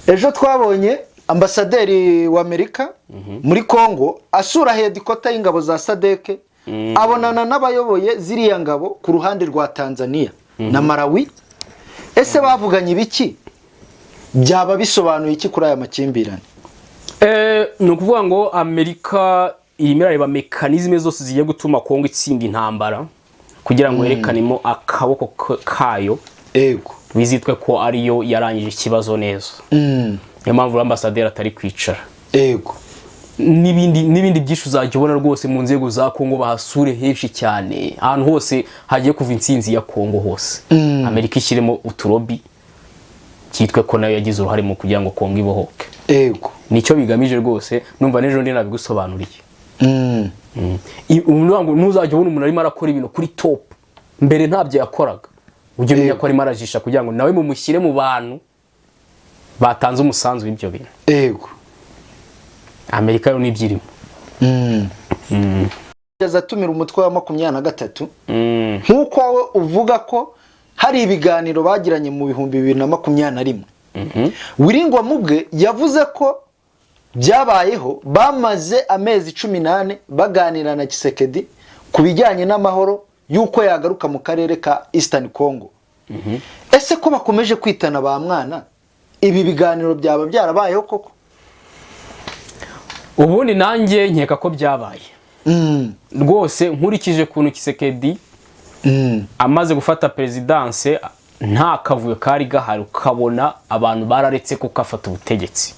Ejo twabonye ambasaderi wa Amerika muri Congo asura headquarter y'ingabo za SADC. Abonana n'abayoboye ziriya ngabo ku ruhande rwa Tanzania na Malawi. Ese bavuganye ibiki? Byaba bisobanuye iki kuri aya makimbirane? Ni ukuvuga ngo Amerika irimo irareba mécanismes zose zigiye gutuma Kongo itsinda intambara, kugira ngo yerekanemo akaboko kayo, bizitwe ko ariyo yarangije ikibazo neza. Niyo mpamvu ambasaderi atari kwicara. N'ibindi n'ibindi byinshi uzajya ubona rwose mu nzego za Kongo, bahasure henshi cyane, ahantu hose hagiye kuva intsinzi ya Kongo hose, Amerika ishyiremo uturobi, cyitwe ko nayo yagize uruhare mu kugira ngo Kongo ibohoke. Nicyo bigamije rwose. Numva n'ejo ndi nabigusobanuriye. Uvuga ngo ntuzajya ubona umuntu arimo arakora ibintu kuri top, mbere ntabyo yakoraga, ujye umenya ko arimo arajisha kugira ngo nawe mumushyire mu bantu batanze umusanzu w'ibyo bintu. Amerika yo nibyo irimo. Atumira umutwe wa 23, nk'uko wowe uvuga ko hari ibiganiro bagiranye mu 2021. Willy Ngoma ubwe yavuze ko byabayeho, bamaze amezi 14 baganira na Tshisekedi ku bijyanye n'amahoro, y'uko yagaruka mu karere ka Eastern Congo. Ese ko bakomeje kwitana ba mwana, ibi biganiro byaba byarabayeho koko? Ubundi nanjye nkeka ko byabaye rwose, nkurikije ukuntu Tshisekedi amaze gufata perezidanse nta kavuyo kari gahari, ukabona abantu bararetse kuko afata ubutegetsi.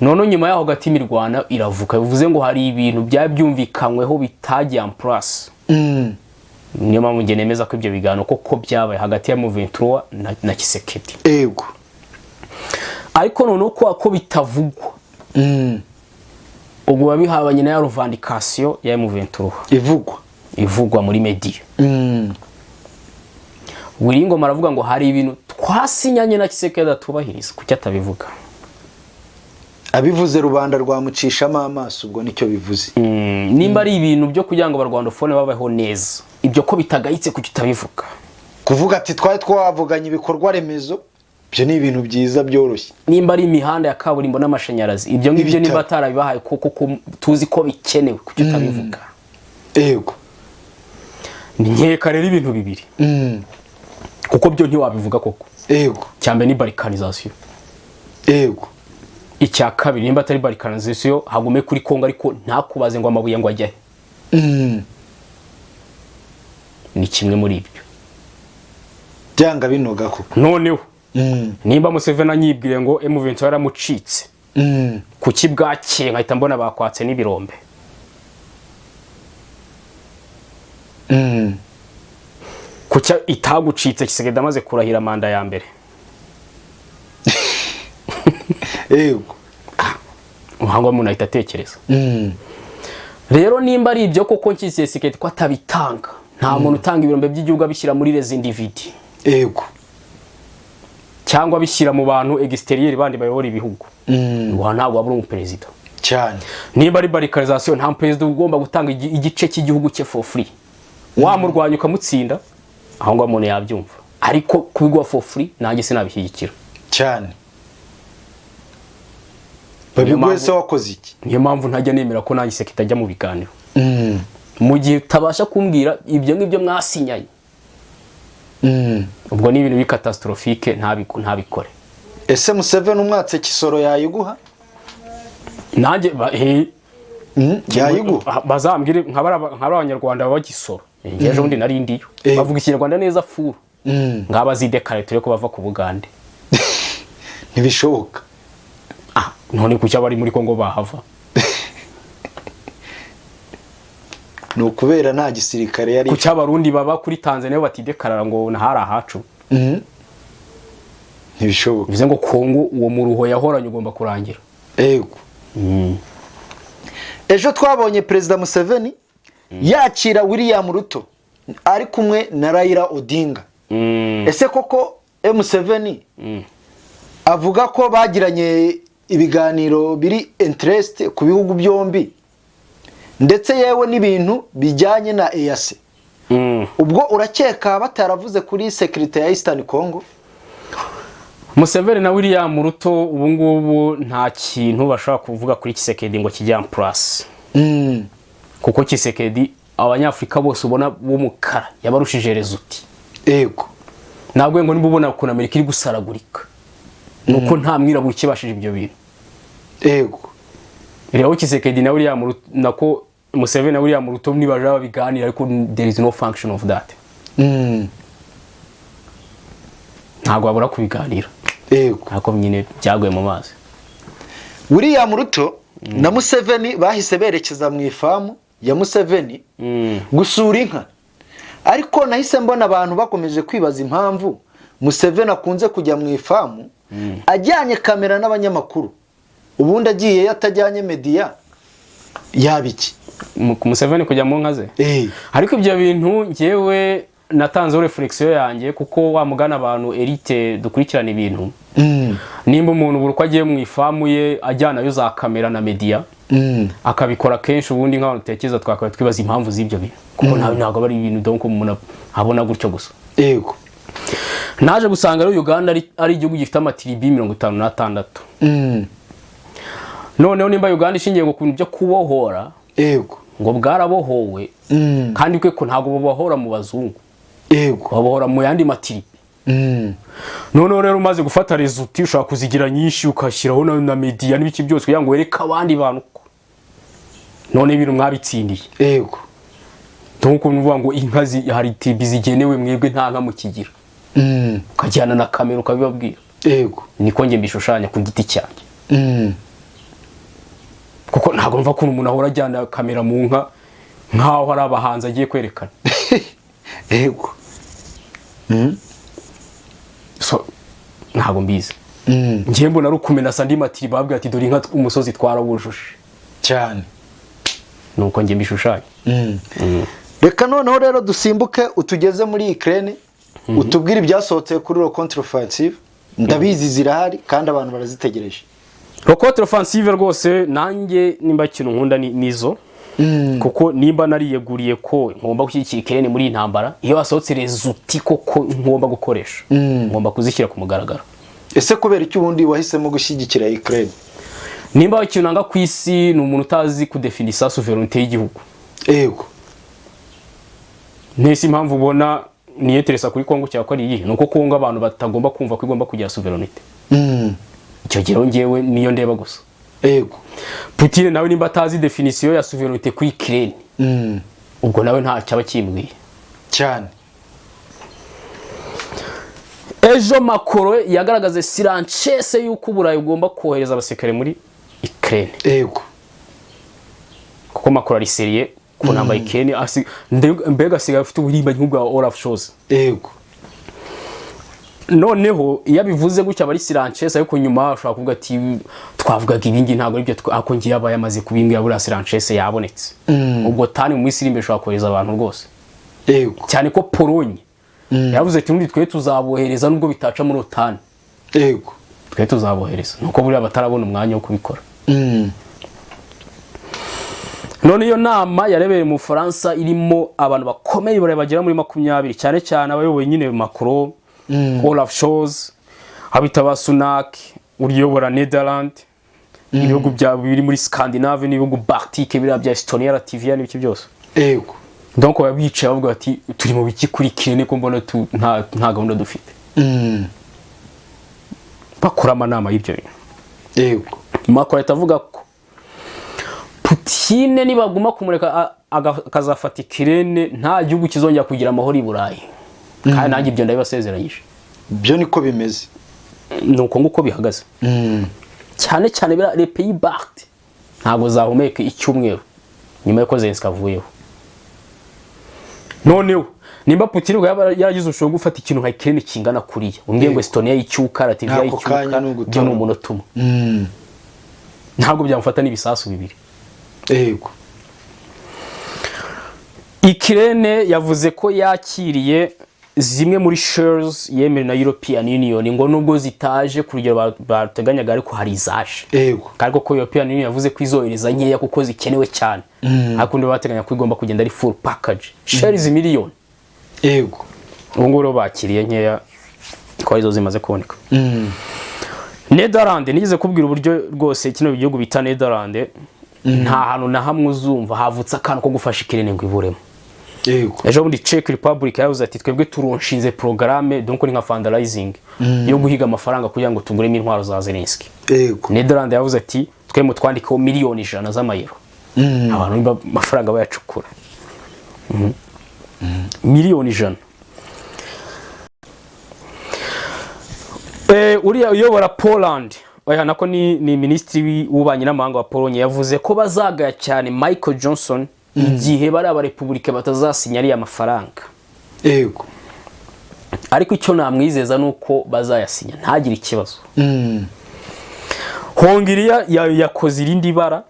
None nyuma yaho hagati imirwano iravuka, bivuze ngo hari ibintu byari byumvikanyweho bitagiye en place. Niyo mpamvu njye nemeza ko ibyo biganiro koko byabaye hagati ya M23 na Tshisekedi. Ariko noneho ko bitavugwa, ubwo biba bihabanye na ya revendication ya M23 ivugwa. Ivugwa muri media. Willy Ngoma aravuga ngo hari ibintu twasinyanye na Tshisekedi atubahiriza. Kuki atabivuga? Abivuze rubanda rwamucishamo amaso, ubwo nicyo bivuze. Nimba ari ibintu byo kugira ngo aba rwandophones babeho neza, ibyo ko bitagayitse, kuki utabivuga? Kuvuga ati twari twavuganye ibikorwa remezo, ibyo ni ibintu byiza byoroshye. Nimba ari imihanda ya kaburimbo n'amashanyarazi, ibyo ngibyo, Ibitaro. nimba atarabibahaye kuko tuzi ko bikenewe, kuki utabivuga? Ni nkeka rero ibintu bibiri, kuko byo ntiwabivuga koko. Icya mbere ni balkanisation. Icya kabiri, nimba atari balkanisation, hagume kuri Kongo, ariko ntakubaze ngo amabuye ngo ajyahe. Ni kimwe muri ibyo. Byanga binoga koko. Noneho nimba Museveni anyibwiye ngo M23 yaramucitse, kuki bwakeye nkahita mbona bakwatse n'ibirombe? Kuki itagucitse Tshisekedi amaze kurahira manda ya mbere? Umuhango w'umuntu ahita atekereza. Rero nimba ari ibyo koko, Tshisekedi ko atabitanga, nta muntu utanga ibirombe by'igihugu abishyira muri les individus cyangwa abishyira mu bantu extérieurs bandi bayobora ibihugu. Wa ntabwo waba uri umuperezida. Niba ari balkanisation, nta perezida ugomba gutanga igice cy'igihugu cye for free. Wamurwanya ukamutsinda, aho ngaho umuntu yabyumva, ariko kubiguha for free nanjye sinabishyigikira. Cyane, babiguhe se wakoze iki? Niyo mpamvu ntajya nemera ko nanjye Tshisekedi ajya mu biganiro mu gihe utabasha kumbwira ibyo ngibyo mwasinyanye. Ubwo ni ibintu biri catastrophique, ntabikore. Ese Museveni umwatse Kisoro yayiguha? Nanjye Yayiguha. Bazambwire nka bariya abanyarwanda baba Gisoro. Ejo bundi nari ndiyo, bavuga ikinyarwanda neza furu. Ngaba zidekare turebe ko bava ku Bugande. Ntibishoboka. Ah, none kuki abari muri Kongo bahava? Ni ukubera nta gisirikare yari. Kuki abarundi baba kuri Tanzania batidekarara ngo nahari ahacu? Ntibishoboka. Bivuze ngo Kongo uwo muruho yahoranye ugomba kurangira. Yego. Ejo twabonye Perezida Museveni yakira William Ruto ari kumwe na Raila Odinga. Ese koko M7 avuga ko bagiranye ibiganiro biri interest ku bihugu byombi, ndetse yewe n'ibintu bijyanye na EAC, ubwo urakeka bataravuze kuri sécurité ya Eastern Congo? Museveni na William Ruto ubu ngubu nta kintu bashobora kuvuga kuri Tshisekedi ngo kijya en place. Kuko Tshisekedi, Abanyafurika bose ubona b'umukara yabarushije résultat. Ntabwo ngo niba ubona ukuntu Amerika iri gusaragurika, ni uko nta mwirabura ukibashije ibyo bintu. Rero Tshisekedi na William Ruto, nako Museveni na William Ruto, nibaje babiganira, ariko there is no function of that. Ntabwo babura kubiganira. Ariko nyine byaguye mu mazi. William Ruto na Museveni bahise berekeza mu ifamu ya Museveni gusura inka, ariko nahise mbona abantu bakomeje kwibaza impamvu Museveni akunze kujya mu ifamu ajyanye kamera n'abanyamakuru. Ubundi agiye atajyanye media yaba iki? Museveni kujya mu nka ze? Eh. Ariko ibyo bintu ngewe natanzeho réflexion yanjye, kuko wamugana abantu élite dukurikirana ibintu. Nimba umuntu buri uko agiye mu ifamu ye ajyanayo za kamera na media, akabikora kenshi, ubundi nk'abantu dutekereza twakaba twibaza impamvu z'ibyo bintu, kuko ntabwo aba ari ibintu donc umuntu abona gutyo gusa. Naje gusanga rero Uganda ari igihugu gifite amatribu 56. Noneho nimba Uganda ishingiye ngo ku bintu byo kubohora, ngo bwarabohowe, kandi kwe ko ntabwo babohora mu bazungu, babohora mu yandi matribu. Noneho rero umaze gufata résultat, ushobora kuzigira nyinshi, ugashyiraho na media n'ibiki byose, kugira ngo wereke abandi bantu ko none ibintu mwabitsindiye. Nkuko uvuga ngo inka hari tribu zigenewe, mwebwe nta nka mukigira, ukajyana na kamera ukabibabwira. Niko njye mbishushanya ku giti cyanjye, kuko ntabwo mva ukuntu umuntu ahora ajyana kamera mu nka nk'aho ari abahanzi agiye kwerekana. So ntabwo mbizi. Njye mbona ari ukumenasa andi matribu, babwira ati: "Dore inka, umusozi twarawujuje." Nuko njye mbishushanya. Reka noneho rero dusimbuke, utugeze muri Ukraine, utubwire ibyasohotse kuri ro contre offensive. Ndabizi zirahari kandi abantu barazitegereje. Contre offensive rwose, nanjye nimba ikintu nkunda ni nizo, kuko nimba nariyeguriye ko ngomba gushyigikira Ukraine muri iyi ntambara, iyo hasohotse résultat koko ngomba gukoresha, ngomba kuzishyira ku mugaragaro. Ese kubera icyo ubundi wahisemo gushyigikira Ukraine? Nimba ikintu nanga ku isi, ni umuntu utazi kudefinisa souveraineté y'igihugu. Ntese impamvu ubona niyeteresa kuri Kongo cyangwa ko ari iyihe? Ni uko Kongo abantu batagomba kumva ko igomba kugira souveraineté. Icyo gihe rero ngewe niyo ndeba gusa. Putin nawe nimba atazi définition ya souveraineté kuri Ukraine, ubwo nawe nta cyaba kimbwiye. Ejo Macron yagaragaje surenchère y'uko Uburayi bugomba kohereza abasirikare muri Ukraine, kuko Macron ari sérieux ku ntambara Ukraine. Mbega asigaye afite uburimbanyi nk'ubwa Olaf Scholz. Noneho iyo abivuze gutya aba ari surenchère, ariko nyuma ashobora kuvuga ati: "Twavugaga ibingi, ntabwo aribyo." Ariko ngiye aba yamaze kubimbwira, buriya surenchère yabonetse. Ubwo tani mu minsi iri imbere ishobora kohereza abantu rwose, cyane ko Polonye yavuze ati: "N'ubundi twe tuzabohereza nubwo bitaca muri OTAN, twe tuzabohereza." Nuko buriya batarabona umwanya wo kubikora. None iyo nama yarebereye mu Bufaransa irimo abantu bakomeye baraye bagera muri 20, cyane cyane abayoboye nyine Macron, Olaf Scholz, abita ba Sunak uyobora Netherland, ibihugu bya biri muri Scandinave n'ibihugu Baltique, biriya bya Estonia, Latvia n'ibiki byose. Donc baba bicaye bavuga bati: "Turi mu biki kuri Ukraine, ko mbona nta gahunda dufite?" Bakora amanama y'ibyo bintu. Macron ahita avuga ko Putine nibaguma kumureka akazafata Ukraine, nta gihugu kizongera kugira amahoro i Burayi, kandi nanjye ibyo ndabibasezeranyije. Byo niko bimeze. Ni uko nguko bihagaze. Cyane cyane biriya les pays baltes ntabwo zahumeka icyumweru nyuma y'uko Zelensky avuyeho. Noneho nimba Putin ubwo yaba yaragize ubushobozi bwo gufata ikintu nka Ukraine kingana kuriya, umbwiye ngo Estonia y'icyuka, Latvia N'ako y'icyuka, kanya ni ugutora. byo ni umunota umwe. Ntabwo byamufata n'ibisasu bibiri. Ukraine yavuze ko yakiriye zimwe muri shells yemewe na European Union, ngo nubwo zitaje ku rugero bateganyaga, ariko hari izaje. Kandi koko European Union yavuze ko izohereza nkeya kuko zikenewe cyane, ariko undi bateganya ko igomba kugenda ari full package, shells miliyoni. Ubu ngubu rero bakiriye nkeya ko arizo zimaze kuboneka. Netherland, nigeze kubwira uburyo rwose kino gihugu bita Netherland Nta hantu na hamwe uzumva havutse akantu ko gufasha Ukraine ngo iburemo. Ejo bundi Czech Republic yavuze ati: "Twebwe turonshinze programme", donc ni nka fundraising yo guhiga amafaranga kugira ngo tuguremo intwaro za Zelensky. Netherland yavuze ati: "Twe mutwandikeho miliyoni 100 z'amayero." Abantu nimba amafaranga bayacukura. Miliyoni 100. Uriya uyobora Poland, oya, nako ni minisitiri w'ububanyi n'amahanga wa Pologne, yavuze ko bazagaya cyane Michael Johnson igihe bari abarepubulika batazasinya ariya mafaranga. Ariko icyo namwizeza ni uko bazayasinya, ntagire ikibazo. Hongiriya yakoze irindi bara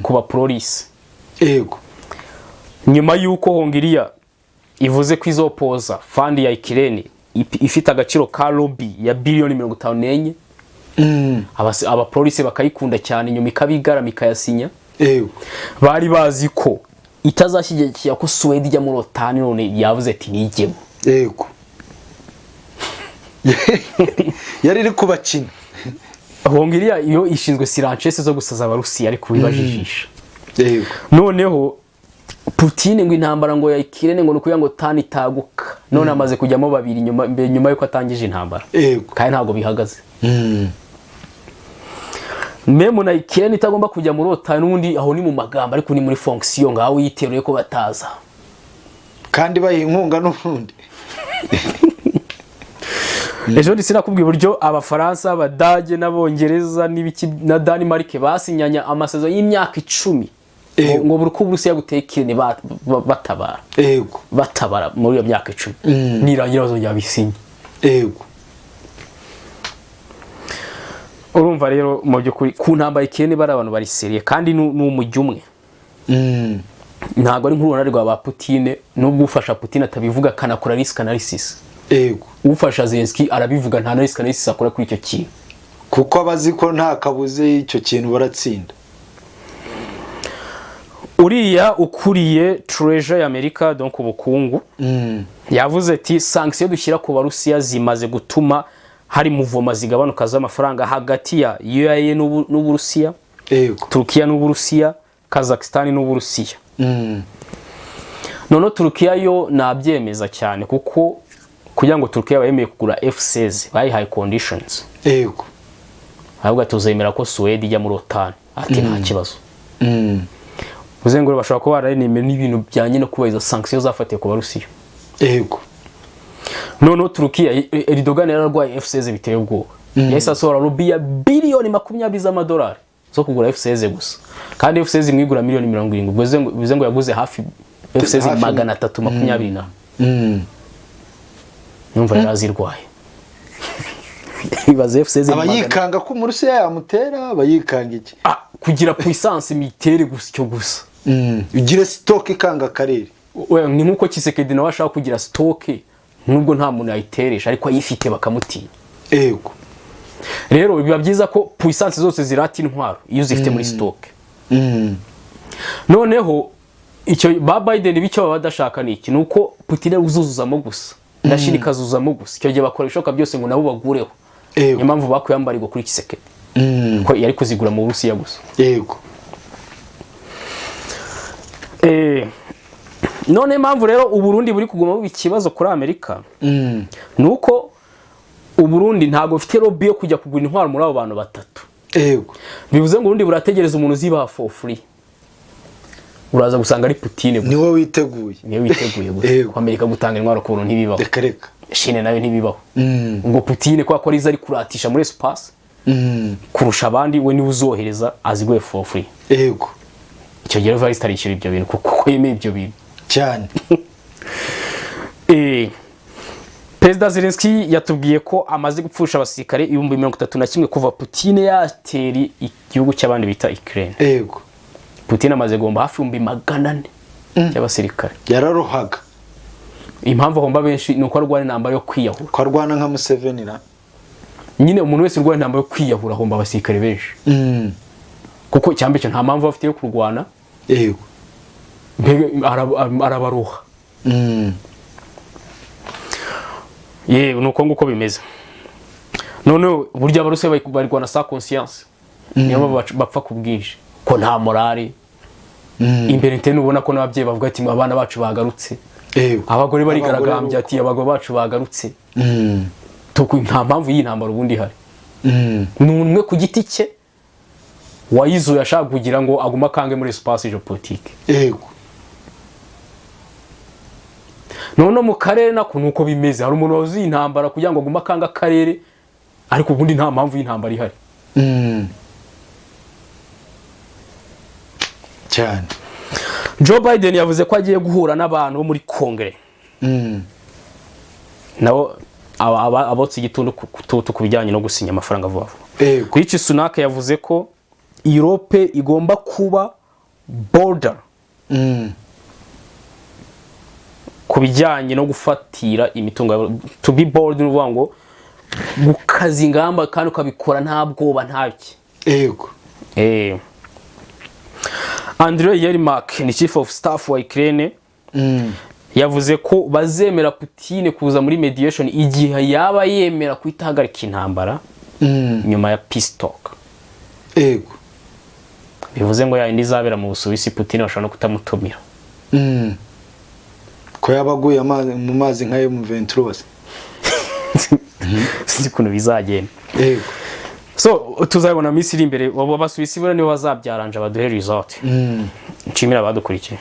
ku bapolisi. Nyuma y'uko Hongiriya ivuze ko izopoza fund ya Ukraine ifite agaciro ka lobby ya biliyoni 54, abapolisi bakayikunda cyane, nyuma ikabigarama ikayasinya. Bari bazi ko itazashyigikira ko Suwede ijya muri OTAN, none yavuze ati nijyemo. Yego, yari iri kubakina. Hongiriya iyo ishinzwe siranchese zo gusaza Abarusiya, ariko wibajijisha. Noneho Putin ngo intambara ngo ya Ukraine ngo ni ukugira ngo OTAN itaguka, none amaze kujyamo babiri nyuma, mbere nyuma yuko atangije intambara. Kandi ntabwo bihagaze. Même na Ukraine itagomba kujya muri OTAN n'ubundi, aho ni mu magambo, ariko ni muri fonction, ngaho yiteruye ko bataza. Kandi bayiha inkunga n'ubundi. Ejo ndi sinakubwiye uburyo Abafaransa, Abadage n'Abongereza n'ibiki na Denmark basinyanye amasezerano y'imyaka 10 ngo buri uko Uburusiya buteye Ukraine batabara, batabara muri iyo myaka 10, nirangira bazongera bisinye. Urumva rero, mu by'ukuri ku ntambara Ukraine bari abantu bari sérieux, kandi ni umujyi umwe. Ntabwo ari nk'uruhare rwa ba Putine, nubwo ufasha Putine atabivuga akanakora risk analysis. Ufasha Zelensky arabivuga, nta na risk analysis akora kuri icyo kintu. Kuko abazi ko nta kabuze icyo kintu baratsinda. Uriya ukuriye Treasury ya Amerika, donc ubukungu, yavuze ati sanction dushyira ku Barusiya zimaze gutuma hari mouvement zigabanuka z'amafaranga hagati ya UAE n'Uburusiya, Turukiya n'Uburusiya, Kazakhstan n'Uburusiya. Noneho Turukiya yo nabyemeza cyane, kuko kugira ngo Turukiya bayemeye kugura F16 bayihaye conditions. Ahubwo tuzemera ko Suwede ijya muri OTAN, ati nta kibazo. Bivuze ngo bashobora kuba baranemeye n'ibintu bijyanye no kubahiriza sanction zafatiwe ku Barusiya. Noneho Turukiya, Erdogan yararwaye F16 biteye ubwoba, yahise asohora lobby ya biliyoni 20 z'amadolari zo kugura F16 gusa, kandi F16 imwe igura miliyoni 70. Bivuze ngo yaguze hafi F16 320 na. Numva yari azirwaye, ibaze F16 aba yikanga ko Umurusiya yamutera, aba yikanga iki? Ah, kugira puissance militaire gusa, icyo gusa. Ugire stock ikanga akarere. Oya, ni nkuko Tshisekedi nawe ashaka kugira stock, nubwo nta muntu yayiteresha, ariko ayifite bakamutinya. Rero biba byiza ko puissance zose zirata intwaro iyo uzifite muri stock. Noneho icyo ba Biden bityo baba badashaka ni iki? Ni uko Putin uzuzuzamo gusa na Chine ikazuzamo gusa. Icyo gihe bakora ibishoboka byose ngo nabo bagureho. Niyo mpamvu bakuye embargo kuri Tshisekedi, ko yari kuzigura mu Burusiya gusa. None impamvu rero Uburundi buri kuguma buba ikibazo kuri Amerika ni uko Uburundi ntabwo bufite lobby yo kujya kugura intwaro muri abo bantu batatu. Bivuze ngo Uburundi burategereza umuntu uzibaha for free, uraza gusanga ari Putin gusa. Niwe witeguye. Niwe witeguye gusa. Ko Amerika gutanga intwaro ku buntu ntibibaho. Reka reka. Chine nayo ntibibaho. Ngo Putin, kubera ko arizo ari kuratisha muri espace kurusha abandi, we niwe uzohereza aziguye for free. Icyo gihe Evariste arishyura ibyo bintu kuko yemeye ibyo bintu. Cyane. Perezida Zelensky yatubwiye ko amaze gupfusha abasirikare 31,000 kuva Putin yatera igihugu cy'abandi bita Ukraine. Putin amaze guhomba hafi 400,000 by'abasirikare. Yararohaga. Impamvu ahomba benshi ni uko arwana intambara yo kwiyahura. Ko arwana nka Museveni na Nyine umuntu wese urwana intambara yo kwiyahura ahomba abasirikare benshi, kuko icyambere cyo nta mpamvu afite yo kurwana. Mbega arabaroha. Yewe, ni uko nguko bimeze. Noneho burya Abarusiya barwana sa conscience, niyo mpamvu bapfa ku bwinshi, ko Ko nta morale imbere ntene, ubona ko n'ababyeyi bavuga ati: "Abana bacu bagarutse." Abagore barigaragambya ati: "Abagabo bacu bagarutse." Nta mpamvu y'iyi ntambara ubundi ihari. Ni umwe ku giti cye wayizuye, ashaka kugira ngo agume akange muri espace géopolitique. None mu karere nako nuko bimeze, hari umuntu wazuye intambara kugira ngo agume akange akarere, ariko ubundi nta mpamvu y'intambara ihari. Cyane. Joe Biden yavuze ko agiye guhura n'abantu bo muri Kongere, nabo abotsa igitutu ku bijyanye no gusinya amafaranga vuba vuba. Rishi Sunak yavuze ko Europe igomba kuba bolder ku bijyanye no gufatira imitungo. To be bold ni ukuvuga ngo gukaza ingamba kandi ukabikora nta bwoba, ntabyo. Andrei Yermak ni chief of staff wa Ukraine, yavuze ko bazemera Putin kuza muri mediation igihe yaba yemera guhita ahagarika intambara nyuma ya peace talk. Bivuze ngo yayindi izabera mu Busuwisi, Putin bashobora no kutamutumira. Ko yaba aguye mu mazi nka M23? Sinzi ukuntu bizagenda. So tuzabibona mu minsi iri imbere. Abo Basuwisi buriya nibo bazabyaranja baduhe result. Nshimira abadukurikiye.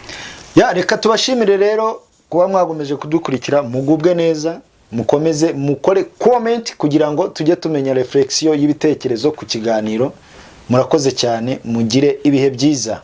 Ya, reka tubashimire rero kuba mwagomeje kudukurikira. Mugubwe neza, mukomeze mukore comment kugira ngo tujye tumenya reflexion y'ibitekerezo ku kiganiro. Murakoze cyane, mugire ibihe byiza.